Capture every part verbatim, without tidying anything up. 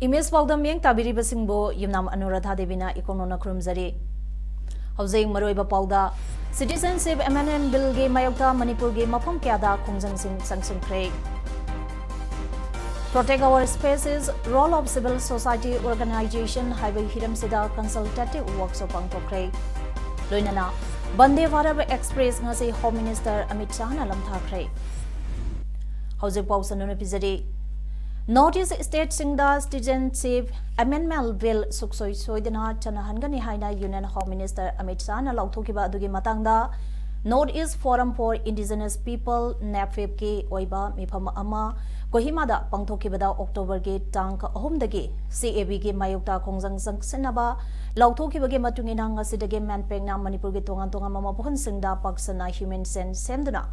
Image ꯄꯥꯎꯗꯝ ꯃꯤꯠꯌꯦꯡ ꯇꯥꯕꯤꯔꯤꯕꯁꯤꯡꯕꯨ ꯌꯨꯝꯅꯥꯝ ꯑꯅꯨꯔꯥꯙꯥ ꯗꯦꯕꯤꯅ ꯏꯀꯣꯛꯅꯧꯅ ꯈꯨꯔꯨꯝꯖꯔꯤ꯫ ꯍꯧꯖꯤꯛ ꯃꯔꯨꯑꯣꯏꯕ ꯄꯥꯎꯗ, Citizenship Amendment Billꯒꯤ ꯃꯥꯌꯣꯛꯇ ꯃꯅꯤꯄꯨꯔꯒꯤ ꯃꯐꯝ ꯀꯌꯥꯗ ꯈꯣꯡꯖꯪꯁꯤꯡ ꯆꯪꯁꯤꯟꯈ꯭ꯔꯦ꯫ Protect Our Spaces, Role of Civil Society Organization ꯍꯥꯏꯕ ꯍꯤꯔꯝꯁꯤꯗ consultative workshop ꯄꯥꯡꯊꯣꯛꯈ꯭ꯔꯦ꯫ ꯂꯣꯏꯅꯅ ꯕꯟꯗꯦ ꯚꯥꯔꯠ ꯑꯦꯛꯁꯄ꯭ꯔꯦꯁ ꯉꯁꯤ ꯍꯣꯝ ꯃꯤꯅꯤꯁꯇꯔ ꯑꯃꯤꯠ ꯁꯥꯍꯅ ꯂꯝꯊꯥꯈ꯭ꯔꯦ꯫ ꯍꯧꯖꯤꯛ ꯄꯥꯎ ꯁꯟꯗꯣꯛꯅ ꯄꯤꯖꯔꯤ꯫ North East stateꯁꯤꯡꯗ Citizenship Amendment Bill ꯁꯨꯛꯁꯣꯏ ꯁꯣꯏꯗꯅ ꯆꯠꯅꯍꯟꯒꯅꯤ ꯍꯥꯏꯅ Union Home Minister ꯑꯃꯤꯠ ꯁꯥꯍꯅ ꯂꯥꯎꯊꯣꯛꯈꯤꯕ ꯑꯗꯨꯒꯤ ꯃꯇꯥꯡꯗ North East Forum for Indigenous People, NEFIPꯀꯤ ꯑꯣꯏꯕ ꯃꯤꯐꯝ ꯑꯃ ꯀꯣꯍꯤꯃꯥꯗ ꯄꯥꯡꯊꯣꯛꯈꯤꯕꯗ ꯑꯣꯛꯇꯣꯕꯔꯒꯤ ꯇꯥꯡ ꯑꯍꯨꯝꯗꯒꯤ CABꯒꯤ ꯃꯥꯌꯣꯛꯇ ꯈꯣꯡꯖꯪ ꯆꯪꯁꯤꯟꯅꯕ ꯂꯥꯎꯊꯣꯛꯈꯤꯕꯒꯤ ꯃꯇꯨꯡ ꯏꯟꯅ ꯉꯁꯤꯗꯒꯤ ꯃꯦꯟꯄꯦꯛꯅ ꯃꯅꯤꯄꯨꯔꯒꯤ ꯇꯣꯉꯥꯟ ꯇꯣꯉꯥꯟꯕ ꯃꯐꯝꯁꯤꯡꯗ ꯄꯥꯛ ꯁꯟꯅ human chain ꯁꯦꯝꯗꯨꯅ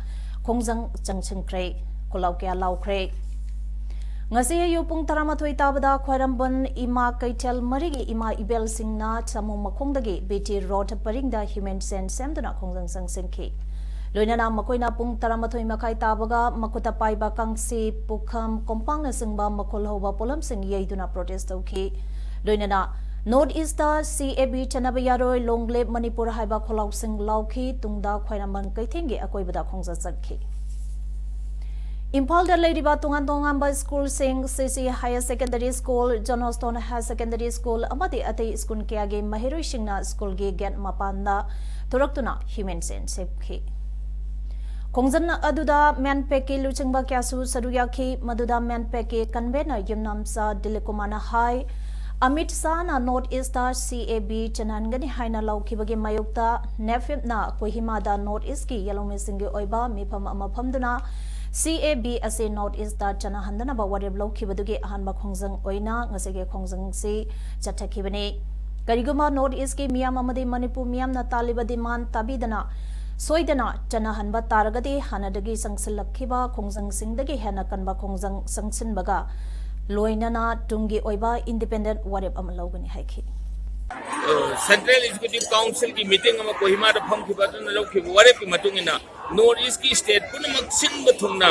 ꯈꯣꯡꯖꯪ ꯆꯪꯁꯤꯟꯈ꯭ꯔꯦ꯫ ꯈꯨꯜꯂꯥꯎ ꯀꯌꯥ ꯂꯥꯎꯈ꯭ꯔꯦ꯫ ꯉꯁꯤ ꯑꯌꯨꯛ ꯄꯨꯡ ꯇꯔꯥꯃꯥꯊꯣꯏ ꯇꯥꯕꯗ ꯈ꯭ꯋꯥꯏꯔꯝꯕꯟ ꯏꯃꯥ ꯀꯩꯊꯦꯜ ꯃꯔꯤꯒꯤ ꯏꯃꯥ ꯏꯕꯦꯜꯁꯤꯡꯅ ꯁꯥꯃꯨ ꯃꯈꯣꯡꯗꯒꯤ BT Road ꯄꯔꯤꯡꯗ human chain ꯁꯦꯝꯗꯨꯅ ꯈꯣꯡꯖꯪ ꯆꯪꯁꯤꯟꯈꯤ꯫ ꯂꯣꯏꯅꯅ ꯃꯈꯣꯏꯅ ꯄꯨꯡ ꯇꯔꯥꯃꯥꯊꯣꯏ ꯃꯈꯥꯏ ꯇꯥꯕꯒ ꯃꯈꯨꯠꯇ ꯄꯥꯏꯕ ꯀꯥꯡꯁꯤ, ꯄꯨꯈꯝ, ꯀꯣꯝꯄꯥꯛꯅꯆꯤꯡꯕ ꯃꯈꯨꯜ ꯍꯧꯕ ꯄꯣꯠꯂꯝꯁꯤꯡ ꯌꯩꯗꯨꯅ protest ꯇꯧꯈꯤ꯫ ꯂꯣꯏꯅꯅ North Eastꯇ CAB ꯆꯠꯅꯕ ꯌꯥꯔꯣꯏ, Long Live Manipur ꯍꯥꯏꯕ ꯈꯣꯜꯂꯥꯎꯁꯤꯡ ꯂꯥꯎꯈꯤ꯫ ꯇꯨꯡꯗ ꯈ꯭ꯋꯥꯏꯔꯝꯕꯟ ꯀꯩꯊꯦꯜꯒꯤ ꯑꯀꯣꯏꯕꯗ ꯈꯣꯡꯖꯪ ꯆꯠꯈꯤ꯫ ꯏꯝꯐꯥꯜꯗ ꯂꯩꯔꯤꯕ ꯇꯣꯉꯥꯟ ꯇꯣꯉꯥꯟꯕ ꯁ꯭ꯀꯨꯜꯁꯤꯡ, CC Higher Secondary School, Johnston Higher Secondary School ꯑꯃꯗꯤ ꯑꯇꯩ ꯁ꯭ꯀꯨꯜ ꯀꯌꯥꯒꯤ ꯃꯍꯩꯔꯣꯏꯁꯤꯡꯅ ꯁ꯭ꯀꯨꯜꯒꯤ ꯒꯦꯠ ꯃꯄꯥꯟꯗ ꯊꯣꯔꯛꯇꯨꯅ human chain ꯁꯦꯝꯈꯤ꯫ ꯈꯣꯡꯖꯪ ꯑꯗꯨꯗ ꯃꯦꯟꯄꯦꯛꯀꯤ ꯂꯨꯆꯤꯡꯕ ꯀꯌꯥꯁꯨ ꯁꯔꯨꯛ ꯌꯥꯈꯤ꯫ ꯃꯗꯨꯗ ꯃꯦꯟꯄꯦꯛꯀꯤ convener ꯌꯨꯝꯅꯥꯝꯆꯥ ꯗꯤꯂꯤꯞ ꯀꯨꯃꯥꯔꯅ ꯍꯥꯏ, ꯑꯃꯤꯠ ꯁꯥꯍꯅ North Eastꯇ CAB ꯆꯠꯅꯍꯟꯒꯅꯤ ꯍꯥꯏꯅ ꯂꯥꯎꯈꯤꯕꯒꯤ ꯃꯥꯌꯣꯛꯇ NEFIPꯅ ꯀꯣꯍꯤꯃꯥꯗ North Eastꯀꯤ ꯌꯦꯜꯍꯧꯃꯤꯁꯤꯡꯒꯤ ꯑꯣꯏꯕ ꯃꯤꯐꯝ ꯑꯃ ꯐꯝꯗꯨꯅ C A B ꯑꯁꯤ North East ꯇ ꯆꯠꯅꯍꯟꯗꯅꯕ ꯋꯥꯔꯦꯞ ꯂꯧꯈꯤꯕꯗꯨꯒꯤ ꯑꯍꯥꯟꯕ ꯈꯣꯡꯖꯪ ꯑꯣꯏꯅ ꯉꯁꯤꯒꯤ ꯈꯣꯡꯖꯪꯁꯤ ꯆꯠꯊꯈꯤꯕꯅꯤ꯫ ꯀꯔꯤꯒꯨꯝꯕ North East ꯀꯤ ꯃꯤꯌꯥꯝ ꯑꯃꯗꯤ ꯃꯅꯤꯄꯨꯔ ꯃꯤꯌꯥꯝꯅ ꯇꯥꯜꯂꯤꯕ demand ꯇꯥꯕꯤꯗꯅ ꯁꯣꯏꯗꯅ ꯆꯠꯅꯍꯟꯕ ꯇꯥꯔꯒꯗꯤ ꯍꯥꯟꯅꯗꯒꯤ ꯆꯪꯁꯤꯜꯂꯛꯈꯤꯕ ꯈꯣꯡꯖꯪꯁꯤꯡꯗꯒꯤ ꯍꯦꯟꯅ ꯀꯟꯕ ꯈꯣꯡꯖꯪ ꯆꯪꯁꯤꯟꯕꯒ ꯂꯣꯏꯅꯅ ꯇꯨꯡꯒꯤ ꯑꯣꯏꯕ independent ꯋꯥꯔꯦꯞ ꯑꯃ ꯂꯧꯒꯅꯤ ꯍꯥꯏꯈꯤ꯫ Central Executive Council ꯒꯤ meeting ꯑꯃ ꯀꯣꯍꯤꯃꯥꯗ ꯐꯝꯈꯤꯕ ꯑꯗꯨꯅ ꯂꯧꯈꯤꯕ ꯋꯥꯔꯦꯞꯀꯤ ꯃꯇꯨꯡ ꯏꯟꯅ North East ꯀꯤ state ꯄꯨꯝꯅꯃꯛ ꯁꯤꯟꯕ ꯊꯨꯡꯅ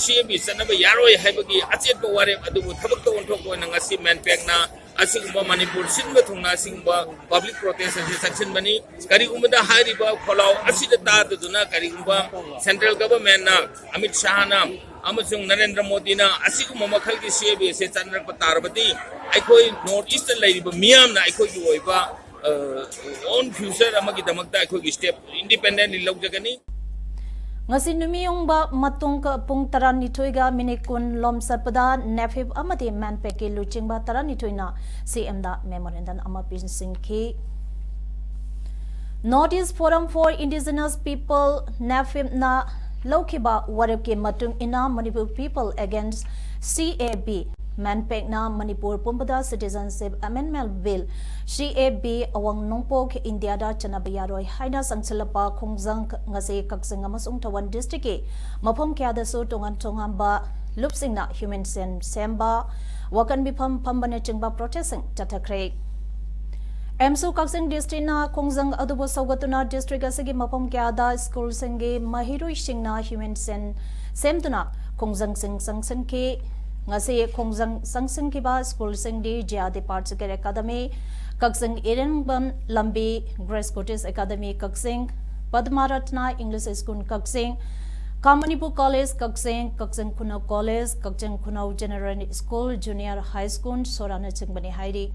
C A B ꯆꯠꯅꯕ ꯌꯥꯔꯣꯏ ꯍꯥꯏꯕꯒꯤ ꯑꯆꯦꯠꯄ ꯋꯥꯔꯦꯞ ꯑꯗꯨꯕꯨ ꯊꯕꯛꯇ ꯑꯣꯟꯊꯣꯛꯄ ꯑꯣꯏꯅ ꯉꯁꯤ ꯃꯦꯟꯄꯦꯛꯅ ꯑꯁꯤꯒꯨꯝꯕ ꯃꯅꯤꯄꯨꯔ ꯁꯤꯟꯕ ꯊꯨꯡꯅ ꯑꯁꯤꯒꯨꯝꯕ public protest ꯑꯁꯤ ꯆꯠꯁꯤꯟꯕꯅꯤ꯫ ꯀꯔꯤꯒꯨꯝꯕꯗ ꯍꯥꯏꯔꯤꯕ ꯈꯣꯜꯂꯥꯎ ꯑꯁꯤꯗ ꯇꯥꯗꯗꯨꯅ ꯀꯔꯤꯒꯨꯝꯕ central government ꯅ, ꯑꯃꯤꯠ ꯁꯥꯍꯅ ꯑꯃꯁꯨꯡ ꯅꯔꯦꯟꯗ꯭ꯔ ꯃꯣꯗꯤꯅ ꯑꯁꯤꯒꯨꯝꯕ ꯃꯈꯜꯒꯤ C A B ꯑꯁꯤ ꯆꯠꯅꯔꯛꯄ ꯇꯥꯔꯕꯗꯤ ꯑꯩꯈꯣꯏ North East ꯇ ꯂꯩꯔꯤꯕ ꯃꯤꯌꯥꯝꯅ ꯑꯩꯈꯣꯏꯒꯤ ꯑꯣꯏꯕ, ꯑ, own future ꯑꯃꯒꯤꯗꯃꯛꯇ ꯑꯩꯈꯣꯏꯒꯤ step independently ꯂꯧꯖꯒꯅꯤ꯫ ꯉꯁꯤ ꯅꯨꯃꯤꯌꯨꯡꯕ ꯃꯇꯨꯡ ꯄꯨꯡ ꯇꯔꯥꯅꯤꯊꯣꯏꯒ minute ꯀꯨꯟ ꯂꯣꯝ ꯆꯠꯄꯗ NAFIP ꯑꯃꯗꯤ ꯃꯦꯟꯄꯦꯛꯀꯤ ꯂꯨꯆꯤꯡꯕ ꯇꯔꯥꯅꯤꯊꯣꯏꯅ C M ꯗ memorandum ꯑꯃ ꯄꯤꯁꯤꯟꯈꯤ꯫ North East Forum for Indigenous People, NAFIP ꯅ ꯂꯧꯈꯤꯕ ꯋꯥꯔꯦꯞꯀꯤ ꯃꯇꯨꯡ ꯏꯟꯅ Manipur People Against C A B ꯃꯦꯟꯄꯦꯛꯅ Manipur ꯄꯨꯝꯕꯗ Citizenship Amendment Bill, C A B, ꯑꯋꯥꯡ ꯅꯣꯡꯄꯣꯛ ꯏꯟꯗꯤꯌꯥꯗ ꯆꯠꯅꯕ ꯌꯥꯔꯣꯏ ꯍꯥꯏꯅ ꯆꯪꯁꯤꯜꯂꯛꯄ ꯈꯣꯡꯖꯪ ꯉꯁꯤ ꯀꯛꯆꯤꯡ ꯑꯃꯁꯨꯡ ꯊꯧꯕꯥꯜ district ꯀꯤ ꯃꯐꯝ ꯀꯌꯥꯗꯁꯨ ꯇꯣꯉꯥꯟ ꯇꯣꯉꯥꯟꯕ ꯂꯨꯞꯁꯤꯡꯅ human chain ꯁꯦꯝꯕ, ꯋꯥꯀꯟ ꯃꯤꯐꯝ ꯐꯝꯕꯅꯆꯤꯡꯕ protest ꯁꯤꯡ ꯆꯠꯊꯈ꯭ꯔꯦ꯫ ꯑꯦꯝꯁꯨ ꯀꯛꯆꯤꯡ district ꯅ ꯈꯣꯡꯖꯪ ꯑꯗꯨꯕꯨ ꯁꯧꯒꯠꯇꯨꯅ district ꯑꯁꯤꯒꯤ ꯃꯐꯝ ꯀꯌꯥꯗ school ꯁꯤꯡꯒꯤ ꯃꯍꯩꯔꯣꯏꯁꯤꯡꯅ human chain ꯁꯦꯝꯗꯨꯅ ꯈꯣꯡꯖꯪꯁꯤꯡ ꯆꯪꯁꯤꯟꯈꯤ꯫ ꯉꯁꯤ ꯈꯣꯡꯖꯪ ꯆꯪꯁꯤꯟꯈꯤꯕ school ꯁꯤꯡꯗꯤ J R D Parts Care Academy, ꯀꯛꯆꯤꯡ ꯏꯔꯦꯡꯕꯝ ꯂꯝꯕꯤ, Grace Cottage Academy ꯀꯛꯆꯤꯡ, Padma Ratna English School ꯀꯛꯆꯤꯡ, ꯈꯥ ꯃꯅꯤꯄꯨꯔ College ꯀꯛꯆꯤꯡ, ꯀꯛꯆꯤꯡ ꯈꯨꯅꯧ College, ꯀꯛꯆꯤꯡ ꯈꯨꯅꯧ General School, Junior High School ꯁꯣꯔꯥꯅꯆꯤꯡꯕꯅꯤ ꯍꯥꯏꯔꯤ꯫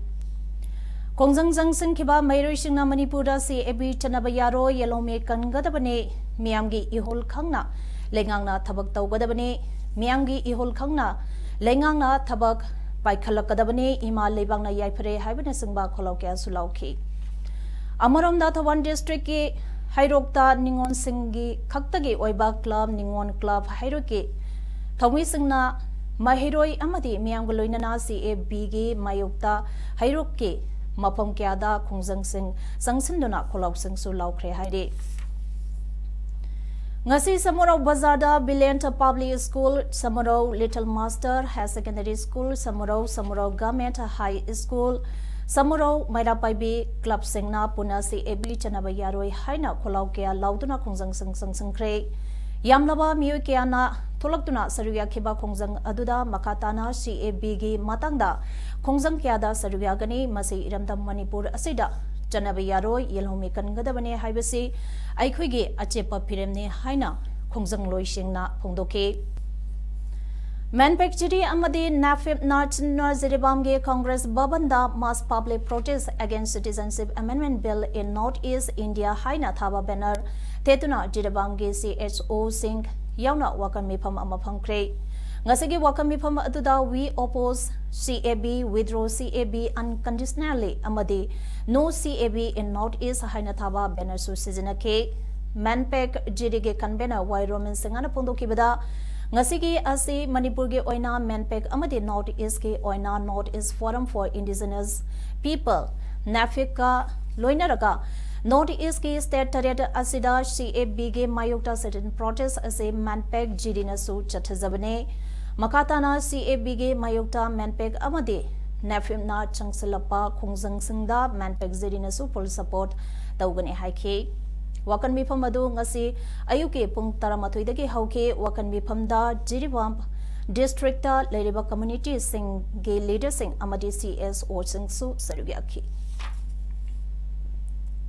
ꯈꯣꯡꯖꯪ ꯆꯪꯁꯤꯟꯈꯤꯕ ꯃꯍꯩꯔꯣꯏꯁꯤꯡꯅ ꯃꯅꯤꯄꯨꯔꯗ C A B ꯆꯠꯅꯕ ꯌꯥꯔꯣꯏ, yellow may ꯀꯟꯒꯗꯕꯅꯤ, ꯃꯤꯌꯥꯝꯒꯤ ꯏꯍꯨꯜ ꯈꯪꯅ ꯂꯩꯉꯥꯛꯅ ꯊꯕꯛ ꯇꯧꯒꯗꯕꯅꯤ, ꯃꯤꯌꯥꯝꯒꯤ ꯏꯍꯨꯜ ꯈꯪꯅ ꯂꯩꯉꯥꯛꯅ ꯊꯕꯛ ꯄꯥꯏꯈꯠꯂꯛꯀꯗꯕꯅꯤ, ꯏꯃꯥ ꯂꯩꯕꯥꯛꯅ ꯌꯥꯏꯐꯔꯦ ꯍꯥꯏꯕꯅꯆꯤꯡꯕ ꯈꯣꯜꯂꯥꯎ ꯀꯌꯥꯁꯨ ꯂꯥꯎꯈꯤ꯫ ꯑꯃꯔꯣꯝꯗ ꯊꯧꯕꯥꯜ district ꯀꯤ ꯍꯩꯔꯣꯛꯇ ꯅꯤꯉꯣꯜꯁꯤꯡꯒꯤ ꯈꯛꯇꯒꯤ ꯑꯣꯏꯕ ꯀ꯭ꯂꯕ, ꯅꯤꯉꯣꯜ ꯀ꯭ꯂꯕ ꯍꯩꯔꯣꯛꯀꯤ ꯊꯧꯃꯤꯁꯤꯡꯅ ꯃꯍꯩꯔꯣꯏ ꯑꯃꯗꯤ ꯃꯤꯌꯥꯝꯒ ꯂꯣꯏꯅꯅ ꯁꯤ ꯑꯦ ꯕꯤꯒꯤ ꯃꯥꯌꯣꯛꯇ ꯍꯩꯔꯣꯛꯀꯤ ꯃꯐꯝ ꯀꯌꯥꯗ ꯈꯣꯡꯖꯪꯁꯤꯡ ꯆꯪꯁꯤꯟꯗꯨꯅ ꯈꯣꯜꯂꯥꯎꯁꯤꯡꯁꯨ ꯂꯥꯎꯈ꯭ꯔꯦ ꯍꯥꯏꯔꯤ꯫ ꯉꯁꯤ ꯁꯃꯨꯔꯧ ꯕꯖꯥꯔꯗ Bilen public school, Samurou little master higher secondary school, Samurou, Samurou government high school, Samurou ꯃꯩꯔꯥ ꯄꯥꯏꯕꯤ ꯀ꯭ꯂꯕꯁꯤꯡꯅ ꯄꯨꯟꯅ ꯁꯤ ꯑꯦ ꯕꯤ ꯆꯠꯅꯕ ꯌꯥꯔꯣꯏ ꯍꯥꯏꯅ ꯈꯣꯜꯂꯥꯎ ꯀꯌꯥ ꯂꯥꯎꯗꯨꯅ ꯈꯣꯡꯖꯪꯁꯤꯡ ꯆꯪꯁꯤꯟꯈ꯭ꯔꯦ꯫ ꯌꯥꯝꯂꯕ ꯃꯤꯑꯣꯏ ꯀꯌꯥꯅ ꯊꯣꯛꯂꯛꯇꯨꯅ ꯁꯔꯨꯛ ꯌꯥꯈꯤꯕ ꯈꯣꯡꯖꯪ ꯑꯗꯨꯗ ꯃꯈꯥ ꯇꯥꯅ ꯁꯤ ꯑꯦ ꯕꯤꯒꯤ ꯃꯇꯥꯡꯗ ꯈꯣꯡꯖꯪ ꯀꯌꯥꯗ ꯁꯔꯨꯛ ꯌꯥꯒꯅꯤ꯫ ꯃꯁꯤ ꯏꯔꯝꯗꯝ ꯃꯅꯤꯄꯨꯔ ꯑꯁꯤꯗ ꯆꯠꯅꯕ ꯌꯥꯔꯣꯏ, ꯌꯦꯜꯍꯧꯃꯤ ꯀꯟꯒꯗꯕꯅꯤ ꯍꯥꯏꯕꯁꯤ ꯑꯩꯈꯣꯏꯒꯤ ꯑꯆꯦꯠꯄ ꯐꯤꯔꯦꯞꯅꯤ ꯍꯥꯏꯅ ꯈꯣꯡꯖꯪꯂꯣꯏꯁꯤꯡꯅ ꯐꯣꯡꯗꯣꯛꯈꯤ꯫ ꯃꯦꯟꯄꯦꯛ ꯖꯤꯔꯤ ꯑꯃꯗꯤ ꯅꯦꯐꯤꯞꯅ ꯆꯤꯟꯅ ꯖꯤꯔꯤꯕꯥꯝꯒꯤ Congress ꯚꯕꯟꯗ Mass Public Protest Against Citizenship Amendment Bill in North East India ꯍꯥꯏꯅ ꯊꯥꯕ ꯕꯦꯅꯔ ꯊꯦꯠꯇꯨꯅ ꯖꯤꯔꯤꯕꯥꯝꯒꯤ ꯁꯤ ꯑꯦꯆ ꯑꯣꯁꯤꯡ ꯌꯥꯎꯅ ꯋꯥꯀꯟ ꯃꯤꯐꯝ ꯑꯃ ꯐꯝꯈ꯭ꯔꯦ꯫ ꯉꯁꯤꯒꯤ ꯋꯥꯀꯟ ꯃꯤꯐꯝ ꯑꯗꯨꯗ "We oppose C A B, withdraw C A B unconditionally" ꯑꯃꯗꯤ "No C A B in North East" ꯍꯥꯏꯅ ꯊꯥꯕ ꯕꯦꯅꯔꯁꯨ ꯁꯤꯖꯤꯟꯅꯈꯤ꯫ ꯃꯦꯟꯄꯦꯛ ꯖꯤꯔꯤꯒꯤ ꯀꯟꯚꯦꯅꯔ ꯋꯥꯏ ꯔꯣꯃꯟ ꯁꯤꯡꯍꯅ ꯐꯣꯡꯗꯣꯛꯈꯤꯕꯗ, ꯉꯁꯤꯒꯤ ꯑꯁꯤ ꯃꯅꯤꯄꯨꯔꯒꯤ ꯑꯣꯏꯅ ꯃꯦꯟꯄꯦꯛ ꯑꯃꯗꯤ ꯅꯣꯔꯠ ꯏꯁꯀꯤ ꯑꯣꯏꯅ North East Forum for Indigenous People, ꯅꯦꯐꯤꯞꯀ ꯂꯣꯏꯅꯔꯒ ꯅꯣꯔꯠ ꯏꯁꯀꯤ ꯁ꯭ꯇꯦꯠ ꯇꯔꯦꯠ ꯑꯁꯤꯗ ꯁꯤ ꯑꯦ ꯕꯤꯒꯤ ꯃꯥꯌꯣꯛꯇ sit-in protest ꯑꯁꯤ ꯃꯦꯟꯄꯦꯛ ꯖꯤꯔꯤꯅꯁꯨ ꯆꯠꯊꯖꯕꯅꯤ꯫ ꯃꯈꯥ ꯇꯥꯅ ꯁꯤ ꯑꯦ ꯕꯤꯒꯤ ꯃꯥꯌꯣꯛꯇ ꯃꯦꯟꯄꯦꯛ ꯑꯃꯗꯤ ꯅꯦꯐꯤꯞꯅ ꯆꯪꯁꯤꯜꯂꯛꯄ ꯈꯣꯡꯖꯪꯁꯤꯡꯗ ꯃꯦꯟꯄꯦꯛ ꯖꯤꯔꯤꯅꯁꯨ full support ꯇꯧꯒꯅꯤ ꯍꯥꯏꯈꯤ꯫ ꯋꯥꯀꯟ ꯃꯤꯐꯝ ꯑꯗꯨ ꯉꯁꯤ ꯑꯌꯨꯛꯀꯤ ꯄꯨꯡ ꯇꯔꯥꯃꯥꯊꯣꯏꯗꯒꯤ ꯍꯧꯈꯤ꯫ ꯋꯥꯀꯟ ꯃꯤꯐꯝꯗ ꯖꯤꯔꯤꯕꯥꯝ ꯗꯤꯁꯇ꯭ꯔꯤꯛꯇ ꯂꯩꯔꯤꯕ ꯀꯝꯃ꯭ꯌꯨꯅꯤꯇꯤꯁꯤꯡꯒꯤ ꯂꯤꯗꯔꯁꯤꯡ ꯑꯃꯗꯤ ꯁꯤ ꯑꯦꯁ ꯑꯣꯁꯤꯡꯁꯨ ꯁꯔꯨꯛ ꯌꯥꯈꯤ꯫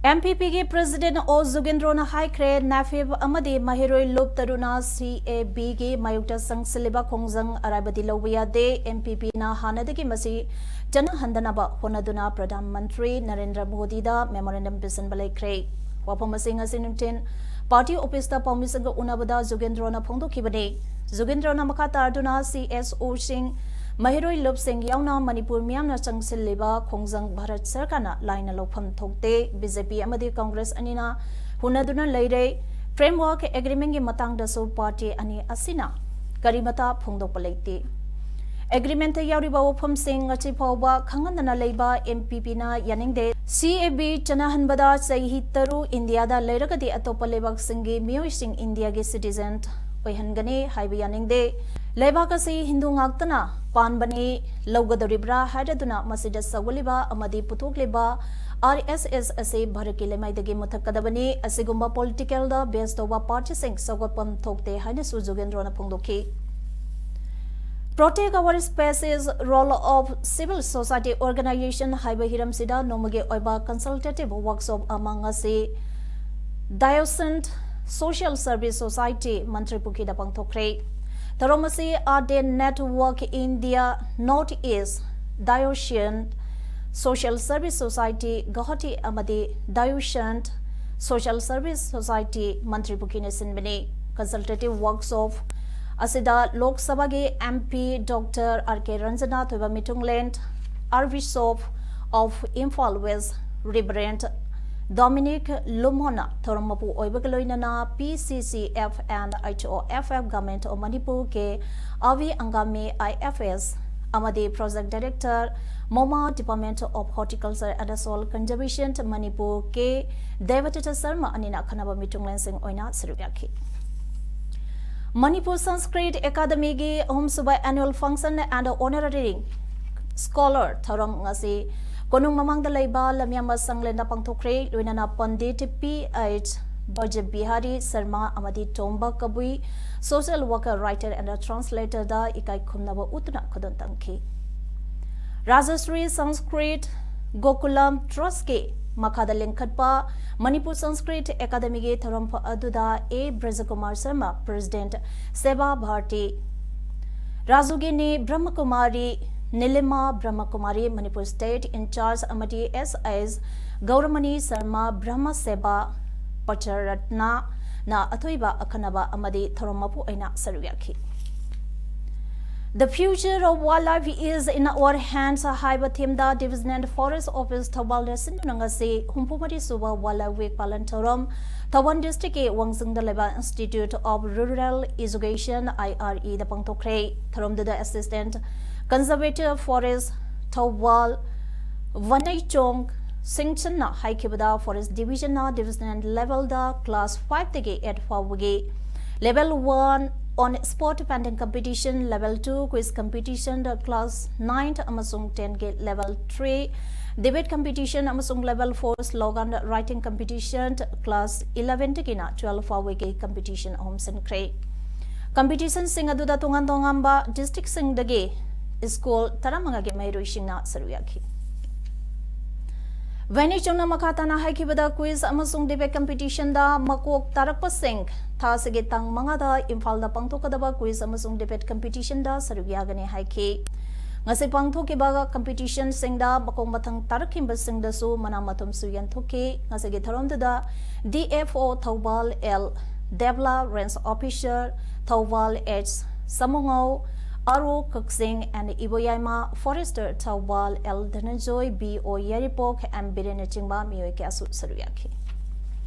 ꯑꯦꯝ ꯄꯤ ꯄꯤꯒꯤ ꯄ꯭ꯔꯦꯁꯤꯗꯦꯟꯠ ꯑꯣ ꯖꯨꯒꯦꯟꯗ꯭ꯔꯣꯅ ꯍꯥꯏꯈ꯭ꯔꯦ, ꯅꯦꯐꯤꯞ ꯑꯃꯗꯤ ꯃꯍꯩꯔꯣꯏ ꯂꯨꯞ ꯇꯔꯨꯅ ꯁꯤ ꯑꯦ ꯕꯤꯒꯤ ꯃꯥꯌꯣꯛꯇ ꯆꯪꯁꯤꯜꯂꯤꯕ ꯈꯣꯡꯖꯪ ꯑꯔꯥꯏꯕꯗꯤ ꯂꯧꯕ ꯌꯥꯗꯦ꯫ ꯑꯦꯝ ꯄꯤ ꯄꯤꯅ ꯍꯥꯟꯅꯗꯒꯤ ꯃꯁꯤ ꯆꯠꯅꯍꯟꯗꯅꯕ ꯍꯣꯠꯅꯗꯨꯅ ꯄ꯭ꯔꯙꯥꯟ ꯃꯟꯇ꯭ꯔꯤ ꯅꯔꯦꯟꯗ꯭ꯔ ꯃꯣꯗꯤꯗ ꯃꯦꯃꯣꯔꯦꯟꯗꯝ ꯄꯤꯁꯤꯟꯕ ꯂꯩꯈ꯭ꯔꯦ꯫ ꯋꯥꯐꯝ ꯑꯁꯤ ꯉꯁꯤ ꯅꯨꯡꯊꯤꯜ ꯄꯥꯔꯇꯤ ꯑꯣꯐꯤꯁꯇ ꯄꯥꯎꯃꯤꯁꯤꯡꯒ ꯎꯅꯕꯗ ꯖꯨꯒꯦꯟꯗ꯭ꯔꯣꯅ ꯐꯣꯡꯗꯣꯛꯈꯤꯕꯅꯤ꯫ ꯖꯨꯒꯦꯟꯗ꯭ꯔꯣꯅ ꯃꯈꯥ ꯇꯥꯗꯨꯅ ꯁꯤ ꯑꯦꯁ ꯑꯣꯁꯤꯡ, ꯃꯍꯩꯔꯣꯏ ꯂꯨꯞꯁꯤꯡ ꯌꯥꯎꯅ ꯃꯅꯤꯄꯨꯔ ꯃꯤꯌꯥꯝꯅ ꯆꯪꯁꯤꯜꯂꯤꯕ ꯈꯣꯡꯖꯪ ꯚꯥꯔꯠ ꯁꯔꯀꯥꯔꯅ ꯂꯥꯏꯅ ꯂꯧꯐꯝ ꯊꯣꯛꯇꯦ꯫ ꯕꯤ ꯖꯦ ꯄꯤ ꯑꯃꯗꯤ ꯀꯪꯒ꯭ꯔꯦꯁ ꯑꯅꯤꯅ ꯍꯨꯟꯅꯗꯨꯅ ꯂꯩꯔꯦ꯫ Framework Agreement ꯀꯤ ꯃꯇꯥꯡꯗꯁꯨ party ꯑꯅꯤ ꯑꯁꯤꯅ ꯀꯔꯤꯃꯇ ꯐꯣꯡꯗꯣꯛꯄ ꯂꯩꯇꯦ꯫ Agreement ꯇ ꯌꯥꯎꯔꯤꯕ ꯋꯥꯐꯝꯁꯤꯡ ꯉꯁꯤ ꯐꯥꯎꯕ ꯈꯪꯍꯟꯗꯅ ꯂꯩꯕ M P P ꯅ ꯌꯥꯅꯤꯡꯗꯦ꯫ C A A ꯆꯠꯅꯍꯟꯕꯗ ꯆꯍꯤ ꯇꯔꯨꯛ ꯏꯟꯗꯤꯌꯥꯗ ꯂꯩꯔꯒꯗꯤ ꯑꯇꯣꯞꯄ ꯂꯩꯕꯥꯛꯁꯤꯡꯒꯤ ꯃꯤꯑꯣꯏꯁꯤꯡ ꯏꯟꯗꯤꯌꯥꯒꯤ citizen ꯑꯣꯏꯍꯟꯒꯅꯤ ꯍꯥꯏꯕ ꯌꯥꯅꯤꯡꯗꯦ꯫ ꯂꯩꯕꯥꯛ ꯑꯁꯤ ꯍꯤꯟꯗꯨ ꯉꯥꯛꯇꯅ ꯄꯥꯟꯕꯅꯤ꯫ ꯂꯧꯒꯗꯧꯔꯤꯕ꯭ꯔꯥ ꯍꯥꯏꯔꯗꯨꯅ ꯃꯁꯤꯗ ꯁꯧꯒꯠꯂꯤꯕ ꯑꯃꯗꯤ ꯄꯨꯊꯣꯛꯂꯤꯕ R S S ꯑꯁꯤ ꯚꯥꯔꯠꯀꯤ ꯂꯩꯃꯥꯏꯗꯒꯤ ꯃꯨꯊꯠꯀꯗꯕꯅꯤ꯫ ꯑꯁꯤꯒꯨꯝꯕ political ꯗ base ꯇꯧꯕ party ꯁꯤꯡ ꯁꯧꯒꯠꯐꯝ ꯊꯣꯛꯇꯦ ꯍꯥꯏꯅꯁꯨ ꯖꯨꯒꯦꯟꯗ꯭ꯔꯣꯅ ꯐꯣꯡꯗꯣꯛꯈꯤ꯫ Protect Our Spaces, Role of Civil Society Organization ꯍꯥꯏꯕ ꯍꯤꯔꯝꯁꯤꯗ ꯅꯣꯡꯃꯒꯤ ꯑꯣꯏꯕ consultative workshop ꯑꯃ ꯉꯁꯤ Diocesan Social Service Society ꯃꯟꯇ꯭ꯔꯤꯄꯨꯈ꯭ꯔꯤꯗ ꯄꯥꯡꯊꯣꯛꯈ꯭ꯔꯦ꯫ ꯊꯧꯔꯝ ꯑꯁꯤ Arden Network India North East, Diocesan Social Service Society Guwahati ꯑꯃꯗꯤ Diocesan Social Service Society ꯃꯟꯇ꯭ꯔꯤꯄꯨꯈ꯭ꯔꯤꯅ ꯁꯤꯟꯕꯅꯤ꯫ Consultative workshop ꯑꯁꯤꯗ ꯂꯣꯛ ꯁꯚꯥꯒꯤ M P Doctor R K Ranjana, ꯊꯣꯏꯕ ꯃꯤꯊꯨꯡꯂꯦꯟ Archbishop of Imphal West Reverend Dominic Lumhona ꯊꯧꯔꯝ ꯃꯄꯨ ꯑꯣꯏꯕꯒ ꯂꯣꯏꯅꯅ P C C F and H O F F, Government of Manipur ꯀꯤ ꯑꯥꯕꯤ Angami I F S ꯑꯃꯗꯤ Project Director, MoMA, Department of Horticulture and Soil Conservation, Manipur ꯀꯤ ꯗꯦꯕꯗꯠꯇ ꯁꯔꯃ ꯑꯅꯤꯅ ꯑꯈꯟꯅꯕ ꯃꯤꯊꯨꯡꯂꯦꯟꯁꯤꯡ ꯑꯣꯏꯅ ꯁꯔꯨꯛ ꯌꯥꯈꯤ꯫ ꯃꯅꯤꯄꯨꯔ ꯁꯪꯁꯀ꯭ꯔꯤꯠ ꯑꯦꯀꯥꯗꯃꯤꯒꯤ ꯑꯍꯨꯝꯁꯨꯕ Annual Function and Honorary Scholar ꯊꯧꯔꯝ ꯉꯁꯤ ꯀꯣꯅꯨꯡ ꯃꯃꯥꯡꯗ ꯂꯩꯕ ꯂꯝꯌꯥꯝꯕ ꯁꯪꯂꯦꯟꯗ ꯄꯥꯡꯊꯣꯛꯈ꯭ꯔꯦ꯫ ꯂꯣꯏꯅꯅ ꯄꯟꯗꯤꯠ P H ꯕ꯭ꯔꯖꯕꯤꯍꯥꯔꯤ ꯁꯔꯃ ꯑꯃꯗꯤ ꯇꯣꯝꯕ ꯀꯕꯨꯏ, social worker, writer and translator ꯗ ꯏꯀꯥꯏ ꯈꯨꯝꯅꯕ ꯎꯠꯇꯨꯅ ꯈꯨꯗꯣꯜ ꯇꯝꯈꯤ꯫ ꯔꯥꯖꯁ꯭ꯔꯤ ꯁꯪꯁꯀ꯭ꯔꯤꯠ ꯒꯣꯀꯨꯂꯝ Trust ꯀꯤ ꯃꯈꯥꯗ ꯂꯤꯡꯈꯠꯄ ꯃꯅꯤꯄꯨꯔ ꯁꯪꯁꯀ꯭ꯔꯤꯠ ꯑꯦꯀꯥꯗꯃꯤꯒꯤ ꯊꯧꯔꯝ ꯑꯗꯨꯗ A ꯕ꯭ꯔꯖꯀꯨꯃꯥꯔ ꯁꯔꯃ, President, ꯁꯦꯕꯥ Bharti, ꯔꯥꯖꯨꯒꯤꯅꯤ ꯕ꯭ꯔꯍ꯭ꯃꯀꯨꯃꯥꯔꯤ, ꯅꯤꯂꯤꯃꯥ ꯕ꯭ꯔꯍ꯭ꯃꯀꯨꯃꯥꯔꯤ, Manipur State in charge, ꯑꯃꯗꯤ S I S ꯒꯧꯔꯃꯅꯤ ꯁꯔꯃ, ꯕ꯭ꯔꯍ꯭ꯃ ꯁꯦꯕꯥ ꯄꯆꯔꯠꯅ ꯅ ꯑꯊꯣꯏꯕ ꯑꯈꯟꯅꯕ ꯑꯃꯗꯤ ꯊꯧꯔꯝ ꯃꯄꯨ ꯑꯣꯏꯅ ꯁꯔꯨꯛ ꯌꯥꯈꯤ꯫ The future of wildlife is in our hands ꯍꯥꯏꯕ theme ꯗ Divisional Forest Office ꯊꯧꯕꯥꯜꯗ ꯁꯤꯟꯗꯨꯅ ꯉꯁꯤ ꯍꯨꯝꯐꯨ ꯃꯔꯤ ꯁꯨꯕ Wildlife Week ꯄꯥꯂꯟ ꯊꯧꯔꯝ ꯊꯧꯕꯥꯜ district ꯀꯤ ꯋꯥꯡꯖꯤꯡꯗ ꯂꯩꯕ Institute of Rural Education, I R E ꯗ ꯄꯥꯡꯊꯣꯛꯈ꯭ꯔꯦ꯫ ꯊꯧꯔꯝꯗꯨꯗ Assistant Conservator Forest Thoubal ꯋꯥꯅꯩꯆꯣꯡ ꯁꯤꯡꯆꯟꯅ ꯍꯥꯏꯈꯤꯕꯗ, Forest Division ꯅ Divisional level ꯗ class five ꯗꯒꯤ eight ꯐꯥꯎꯕꯒꯤ Level one on spot painting competition, Level two quiz competition, class nine ꯑꯃꯁꯨꯡ ten ꯒꯤ Level three debate competition ꯑꯃꯁꯨꯡ Level four slogan writing competition, class eleven ꯗꯒꯤꯅ twelve ꯐꯥꯎꯕꯒꯤ competition ꯑꯍꯨꯝ ꯁꯤꯟꯈ꯭ꯔꯦ꯫ Competition ꯁꯤꯡ ꯑꯗꯨꯗ ꯇꯣꯉꯥꯟ ꯇꯣꯉꯥꯟꯕ district ꯁꯤꯡꯗꯒꯤ school ꯇꯔꯥꯃꯉꯥꯒꯤ ꯃꯍꯩꯔꯣꯏꯁꯤꯡꯅ ꯁꯔꯨꯛ ꯌꯥꯈꯤ꯫ ꯋꯥꯅꯩꯆꯣꯡꯅ ꯃꯈꯥ ꯇꯥꯅ ꯍꯥꯏꯈꯤꯕꯗ, quiz ꯑꯃꯁꯨꯡ debate competition ꯗ ꯃꯀꯣꯛ ꯇꯥꯔꯛꯄꯁꯤꯡ ꯊꯥ ꯑꯁꯤꯒꯤ ꯇꯥꯡ ꯃꯉꯥꯗ ꯏꯝꯐꯥꯜꯗ ꯄꯥꯡꯊꯣꯛꯀꯗꯕ quiz ꯑꯃꯁꯨꯡ debate competition ꯗ ꯁꯔꯨꯛ ꯌꯥꯒꯅꯤ ꯍꯥꯏꯈꯤ꯫ ꯉꯁꯤ ꯄꯥꯡꯊꯣꯛꯈꯤꯕ competition ꯁꯤꯡꯗ ꯃꯈꯣꯡ ꯃꯊꯪ ꯇꯥꯔꯛꯈꯤꯕꯁꯤꯡꯗꯁꯨ ꯃꯅꯥ ꯃꯊꯨꯝꯁꯨ ꯌꯦꯟꯊꯣꯛꯈꯤ꯫ ꯉꯁꯤꯒꯤ ꯊꯧꯔꯝꯗꯨꯗ D F O Thoubal L ꯗꯦꯕꯂꯥ, Range Officer Thoubal H ꯁꯃꯨꯉꯧ, R O Kakching and Iboyaima, Forester Thoubal L ꯙꯅꯟꯖꯣꯏ, B O Yairipok, M ꯕꯤꯔꯦꯟꯅꯆꯤꯡꯕ ꯃꯤꯑꯣꯏ ꯀꯌꯥꯁꯨ ꯁꯔꯨꯛ ꯌꯥꯈꯤ꯫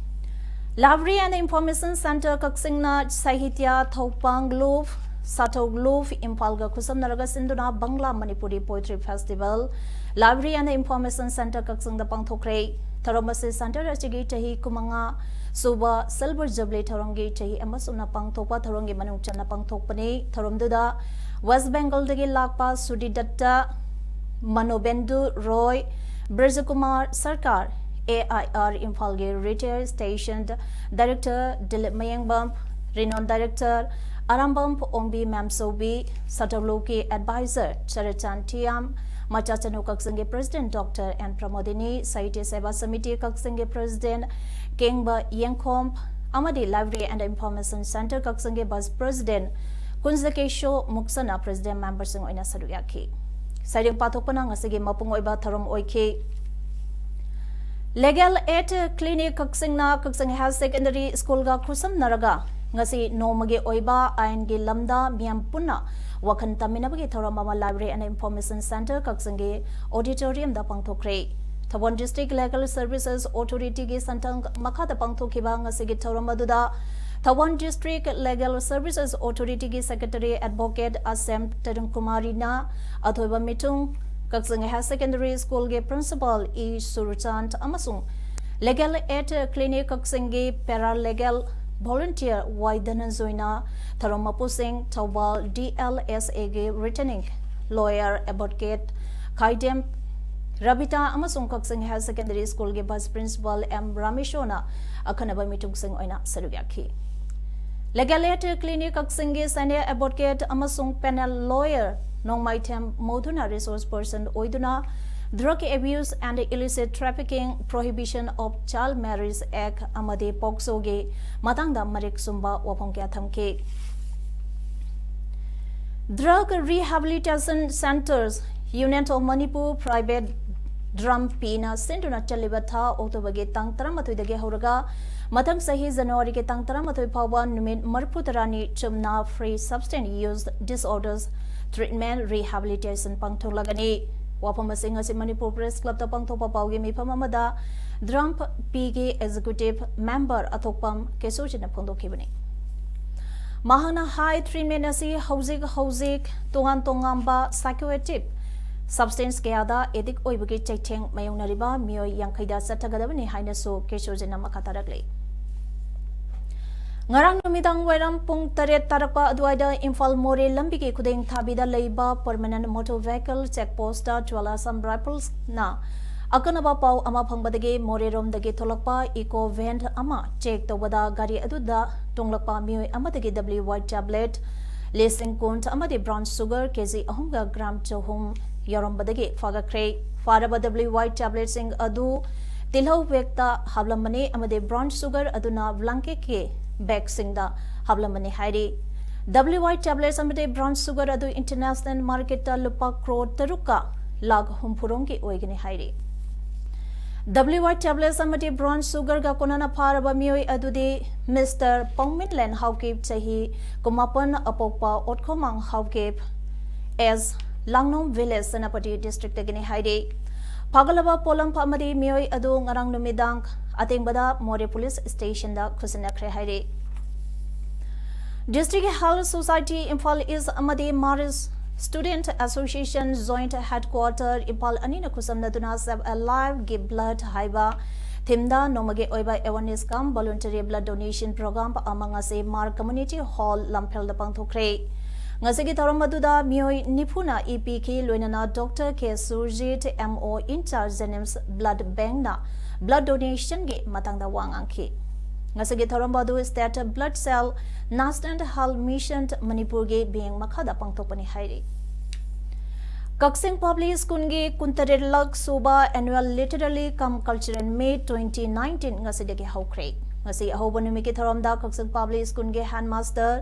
Library and Information Centre ꯀꯛꯆꯤꯡꯅ ꯁꯥꯍꯤꯇ꯭ꯌ ꯊꯧꯄꯥꯡ ꯂꯨꯞ, ꯁꯥꯊꯧ ꯂꯨꯞ ꯏꯝꯐꯥꯜꯒ ꯈꯨꯠꯁꯝꯅꯔꯒ ꯁꯤꯟꯗꯨꯅ Bangla Manipuri Poetry Festival Library and Information Centre ꯀꯛꯆꯤꯡꯗ ꯄꯥꯡꯊꯣꯛꯈ꯭ꯔꯦ꯫ ꯊꯧꯔꯝ ꯑꯁꯤ centre ꯑꯁꯤꯒꯤ ꯆꯍꯤ ꯀꯨꯟꯃꯉꯥ ꯁꯨꯕ Silver Jubilee ꯊꯧꯔꯝꯒꯤ ꯆꯍꯤ ꯑꯃ ꯁꯨꯞꯅ ꯄꯥꯡꯊꯣꯛꯄ ꯊꯧꯔꯝꯒꯤ ꯃꯅꯨꯡ ꯆꯟꯅ ꯄꯥꯡꯊꯣꯛꯄꯅꯤ꯫ ꯊꯧꯔꯝꯗꯨꯗ West Bengalꯗꯒꯤ ꯂꯥꯛꯄ ꯁꯨꯗꯤꯗꯠꯇ, ꯃꯅꯣꯕꯦꯟꯗꯨ ꯔꯣꯏ, ꯕ꯭ꯔꯖꯀꯨꯃꯥꯔ ꯁꯔꯀꯥꯔ, A I R ꯏꯝꯐꯥꯜꯒꯤ retired station director ꯗꯤꯂꯤꯞ ꯃꯌꯦꯡꯕꯝ, renowned director ꯑꯔꯥꯝꯕꯝ ꯑꯣꯡꯕꯤ ꯃꯦꯝꯆꯧꯕꯤ, ꯁꯥꯊꯧ ꯂꯨꯞꯀꯤ advisor ꯆꯔꯆꯥꯟ ꯊꯤꯌꯥꯝ, ꯃꯆꯥꯆꯅꯨ ꯀꯛꯆꯤꯡꯒꯤ president Doctor N ꯄ꯭ꯔꯃꯣꯗꯤꯅꯤ, ꯁꯥꯍꯤꯇ꯭ꯌ ꯁꯦꯕꯥ ꯁꯃꯤꯇꯤ ꯀꯛꯆꯤꯡꯒꯤ president ꯀꯦꯡꯕ ꯌꯦꯡꯈꯣꯝ ꯑꯃꯗꯤ Library and Information Centre ꯀꯛꯆꯤꯡꯒꯤ vice president ꯀꯨꯟꯖꯀꯦꯁꯣ ꯃꯨꯛꯁꯅ president memberꯁꯤꯡ ꯑꯣꯏꯅ ꯁꯔꯨꯛ ꯌꯥꯈꯤ꯫ ꯁꯩꯔꯦꯡ ꯄꯥꯊꯣꯛꯄꯅ ꯉꯁꯤꯒꯤ ꯃꯄꯨꯡ ꯑꯣꯏꯕ ꯊꯧꯔꯝ ꯑꯣꯏꯈꯤ꯫ Legal Aid Clinic ꯀꯛꯆꯤꯡꯅ ꯀꯛꯆꯤꯡ Higher Secondary Schoolꯒ ꯈꯨꯠꯁꯝꯅꯔꯒ ꯉꯁꯤ ꯅꯣꯡꯃꯒꯤ ꯑꯣꯏꯕ ꯑꯥꯏꯟꯒꯤ ꯂꯝꯗ ꯃꯤꯌꯥꯝ ꯄꯨꯟꯅ ꯋꯥꯈꯜ ꯇꯝꯃꯤꯟꯅꯕꯒꯤ ꯊꯧꯔꯝ ꯑꯃ Library and Information Centre ꯀꯛꯆꯤꯡꯒꯤ auditoriumꯗ ꯄꯥꯡꯊꯣꯛꯈ꯭ꯔꯦ꯫ ꯊꯧꯕꯥꯜ District Legal Services Authorityꯒꯤ ꯁꯟꯊꯥꯡ ꯃꯈꯥꯗ ꯄꯥꯡꯊꯣꯛꯈꯤꯕ ꯉꯁꯤꯒꯤ ꯊꯧꯔꯝ ꯑꯗꯨꯗ Thoubal District Legal Services Authorityꯒꯤ Secretary Advocate ꯑꯁꯦꯝ ꯇꯔꯨꯟꯀꯨꯃꯥꯔꯤꯅ ꯑꯊꯣꯏꯕ ꯃꯤꯊꯨꯡ, ꯀꯛꯆꯤꯡ Higher Secondary Schoolꯒꯤ Principal ꯏ ꯁꯨꯔꯆꯥꯟꯗ ꯑꯃꯁꯨꯡ Legal Aid Clinic ꯀꯛꯆꯤꯡꯒꯤ Paralegal Volunteer ꯋꯥꯏ ꯙꯅꯟꯖꯣꯏꯅ ꯊꯧꯔꯝ ꯃꯄꯨꯁꯤꯡ, Thoubal DLSAꯒꯤ Returning Lawyer Advocate Khaidem Rabita ꯑꯃꯁꯨꯡ ꯀꯛꯆꯤꯡ Higher Secondary Schoolꯒꯤ Vice Principal ꯑꯦꯝ ꯔꯥꯃꯦꯁꯣꯔꯅ ꯑꯈꯟꯅꯕ ꯃꯤꯊꯨꯡꯁꯤꯡ ꯑꯣꯏꯅ ꯁꯔꯨꯛ ꯌꯥꯈꯤ꯫ Legal Aid Clinic ꯀꯛꯆꯤꯡꯒꯤ Senior Advocate ꯑꯃꯁꯨꯡ Panel Lawyer ꯅꯣꯡꯃꯥꯏꯊꯦꯝ ꯃꯣꯗꯨꯅ resource person ꯑꯣꯏꯗꯨꯅ Drug Abuse and Illicit Trafficking, Prohibition of Child Marriage Act ꯑꯃꯗꯤ POCSOꯒꯤ ꯃꯇꯥꯡꯗ ꯃꯔꯤꯛ ꯆꯨꯝꯕ ꯋꯥꯐꯝ ꯀꯌꯥ ꯊꯝꯈꯤ꯫ Drug Rehabilitation Centres, Union of Manipur Private, DRAMPꯅ ꯁꯤꯟꯗꯨꯅ ꯆꯠꯂꯤꯕ ꯊꯥ ꯑꯣꯛꯇꯣꯕꯔꯒꯤ ꯇꯥꯡ ꯇꯔꯥꯃꯥꯊꯣꯏꯗꯒꯤ ꯍꯧꯔꯒ ꯃꯊꯪ ꯆꯍꯤ ꯖꯅꯋꯥꯔꯤꯒꯤ ꯇꯥꯡ ꯇꯔꯥꯃꯥꯊꯣꯏ ꯐꯥꯎꯕ ꯅꯨꯃꯤꯠ ꯃꯔꯤꯐꯨ ꯇꯔꯥꯅꯤ ꯆꯨꯝꯅ Free Substance Use Disorders Treatment Rehabilitation ꯄꯥꯡꯊꯣꯛꯂꯒꯅꯤ꯫ ꯋꯥꯐꯝ ꯑꯁꯤ ꯉꯁꯤ ꯃꯅꯤꯄꯨꯔ Press Clubꯇ ꯄꯥꯡꯊꯣꯛꯄ ꯄꯥꯎꯒꯤ ꯃꯤꯐꯝ ꯑꯃꯗ DRAMPꯒꯤ Executive Member ꯑꯊꯣꯛꯄꯝ ꯀꯦꯁꯣꯖꯤꯠꯅ ꯐꯣꯡꯗꯣꯛꯈꯤꯕꯅꯤ꯫ ꯃꯍꯥꯛꯅ ꯍꯥꯏ, treatment ꯑꯁꯤ ꯍꯧꯖꯤꯛ ꯍꯧꯖꯤꯛ ꯇꯣꯉꯥꯟ ꯇꯣꯉꯥꯟꯕ psychoactive substance ꯀꯌꯥꯗ addict ꯑꯣꯏꯕꯒꯤ ꯆꯩꯊꯦꯡ ꯃꯥꯌꯣꯛꯅꯔꯤꯕ ꯃꯤꯑꯣꯏ ꯌꯥꯡꯈꯩꯗ ꯆꯠꯊꯒꯗꯕꯅꯤ ꯍꯥꯏꯅꯁꯨ ꯀꯦꯁꯣꯖꯤꯠꯅ ꯃꯈꯥ ꯇꯥꯔꯛꯂꯤ꯫ ꯉꯔꯥꯡ ꯅꯨꯃꯤꯗꯥꯡ ꯋꯥꯏꯔꯝ ꯄꯨꯡ ꯇꯔꯦꯠ ꯇꯥꯔꯛꯄ ꯑꯗꯨꯋꯥꯏꯗ ꯏꯝꯐꯥꯜ ꯃꯣꯔꯦ ꯂꯝꯕꯤꯒꯤ ꯈꯨꯗꯦꯡ ꯊꯥꯕꯤꯗ ꯂꯩꯕ Permanent Motor Vehicle Check Postꯇ Twelve Assam Riflesꯅ ꯑꯀꯟꯅꯕ ꯄꯥꯎ ꯑꯃ ꯐꯪꯕꯗꯒꯤ ꯃꯣꯔꯦꯔꯣꯝꯗꯒꯤ ꯊꯣꯛꯂꯛꯄ eco van ꯑꯃ check ꯇꯧꯕꯗ ꯒꯥꯔꯤ ꯑꯗꯨꯗ ꯇꯣꯡꯂꯛꯄ ꯃꯤꯑꯣꯏ ꯑꯃꯗꯒꯤ W Y tablet ꯂꯤꯁꯤꯡ ꯀꯨꯟ ꯑꯃꯗꯤ brown sugar ꯀꯦꯖꯤ ꯑꯍꯨꯝꯒ gram ꯆꯍꯨꯝ ꯌꯥꯎꯔꯝꯕꯗꯒꯤ ꯐꯥꯒꯠꯈ꯭ꯔꯦ꯫ ꯐꯥꯔꯕ W Y tabletꯁꯤꯡ ꯑꯗꯨ ꯇꯤꯜꯍꯧ bagꯇ ꯍꯥꯞꯂꯝꯕꯅꯤ ꯑꯃꯗꯤ brown sugar ꯑꯗꯨꯅ blanketꯀꯤ bagꯁꯤꯡꯗ ꯍꯥꯞꯂꯝꯕꯅꯤ ꯍꯥꯏꯔꯤ꯫ W Y tablets ꯑꯃꯗꯤ brown sugar ꯑꯗꯨ international marketꯇ ꯂꯨꯄꯥ ꯀ꯭ꯔꯣꯔ ꯇꯔꯨꯛꯀ ꯂꯥꯈ ꯍꯨꯝꯐꯨꯔꯣꯝꯒꯤ ꯑꯣꯏꯒꯅꯤ ꯍꯥꯏꯔꯤ꯫ WY tablets ꯑꯃꯗꯤ brown sugarꯒ ꯀꯣꯟꯅꯅ ꯐꯥꯔꯕ ꯃꯤꯑꯣꯏ ꯑꯗꯨꯗꯤ Mister ꯄꯥꯎꯃꯤꯟꯂꯦꯟ ꯍꯥꯎꯀꯤꯞ, ꯆꯍꯤ ꯀꯨꯟꯃꯥꯄꯟ, ꯑꯄꯣꯛꯄ ꯑꯣꯠꯈꯣꯃꯥꯡ ꯍꯥꯎꯀꯤꯞ, age ꯂꯥꯡꯅꯣꯝ village, ꯁꯦꯅꯥꯄꯇꯤ districtꯇꯒꯤꯅꯤ ꯍꯥꯏꯔꯤ꯫ ꯐꯥꯒꯠꯂꯕ ꯄꯣꯠꯂꯝ ꯑꯃꯗꯤ ꯃꯤꯑꯣꯏ ꯑꯗꯨ ꯉꯔꯥꯡ ꯅꯨꯃꯤꯗꯥꯡ ꯑꯊꯦꯡꯕꯗ ꯃꯣꯔꯦ police stationꯗ ꯈꯨꯠꯁꯤꯟꯅꯈ꯭ꯔꯦ ꯍꯥꯏꯔꯤ꯫ District Health Society Imphal East ꯑꯃꯗꯤ Marist Student Association Joint Headquarter Imphal ꯑꯅꯤꯅ ꯈꯨꯠꯁꯝꯅꯗꯨꯅ Save a Lifeꯒꯤ blood ꯍꯥꯏꯕ themeꯗ ꯅꯣꯡꯃꯒꯤ ꯑꯣꯏꯕ awareness cum voluntary blood donation program ꯑꯃ ꯉꯁꯤ ꯃꯥꯔ Community Hall ꯂꯝꯐꯦꯜꯗ ꯄꯥꯡꯊꯣꯛꯈ꯭ꯔꯦ꯫ ꯉꯁꯤꯒꯤ ꯊꯧꯔꯝ ꯑꯗꯨꯗ ꯃꯤꯑꯣꯏ ꯅꯤꯐꯨꯅ ꯏ ꯄꯤꯈꯤ, ꯂꯣꯏꯅꯅ Doctor K Surjit, MO in charge JNIMS blood bankꯅ blood donationꯒꯤ ꯃꯇꯥꯡꯗ ꯋꯥ ꯉꯥꯡꯈꯤ꯫ ꯉꯁꯤꯒꯤ ꯊꯧꯔꯝ ꯑꯗꯨ State Blood Cell, National Health Mission ꯃꯅꯤꯄꯨꯔꯒꯤ ꯕꯤꯌꯦꯡ ꯃꯈꯥꯗ ꯄꯥꯡꯊꯣꯛꯄꯅꯤ ꯍꯥꯏꯔꯤ꯫ ꯀꯛꯆꯤꯡ Public Schoolꯒꯤ ꯀꯨꯟꯇꯔꯦꯠꯂꯛ ꯁꯨꯕ annual literary cum cultural meet twenty nineteen ꯉꯁꯤꯗꯒꯤ ꯍꯧꯈ꯭ꯔꯦ꯫ ꯉꯁꯤ ꯑꯍꯧꯕ ꯅꯨꯃꯤꯠꯀꯤ ꯊꯧꯔꯝꯗ ꯀꯛꯆꯤꯡ Public Schoolꯒꯤ headmaster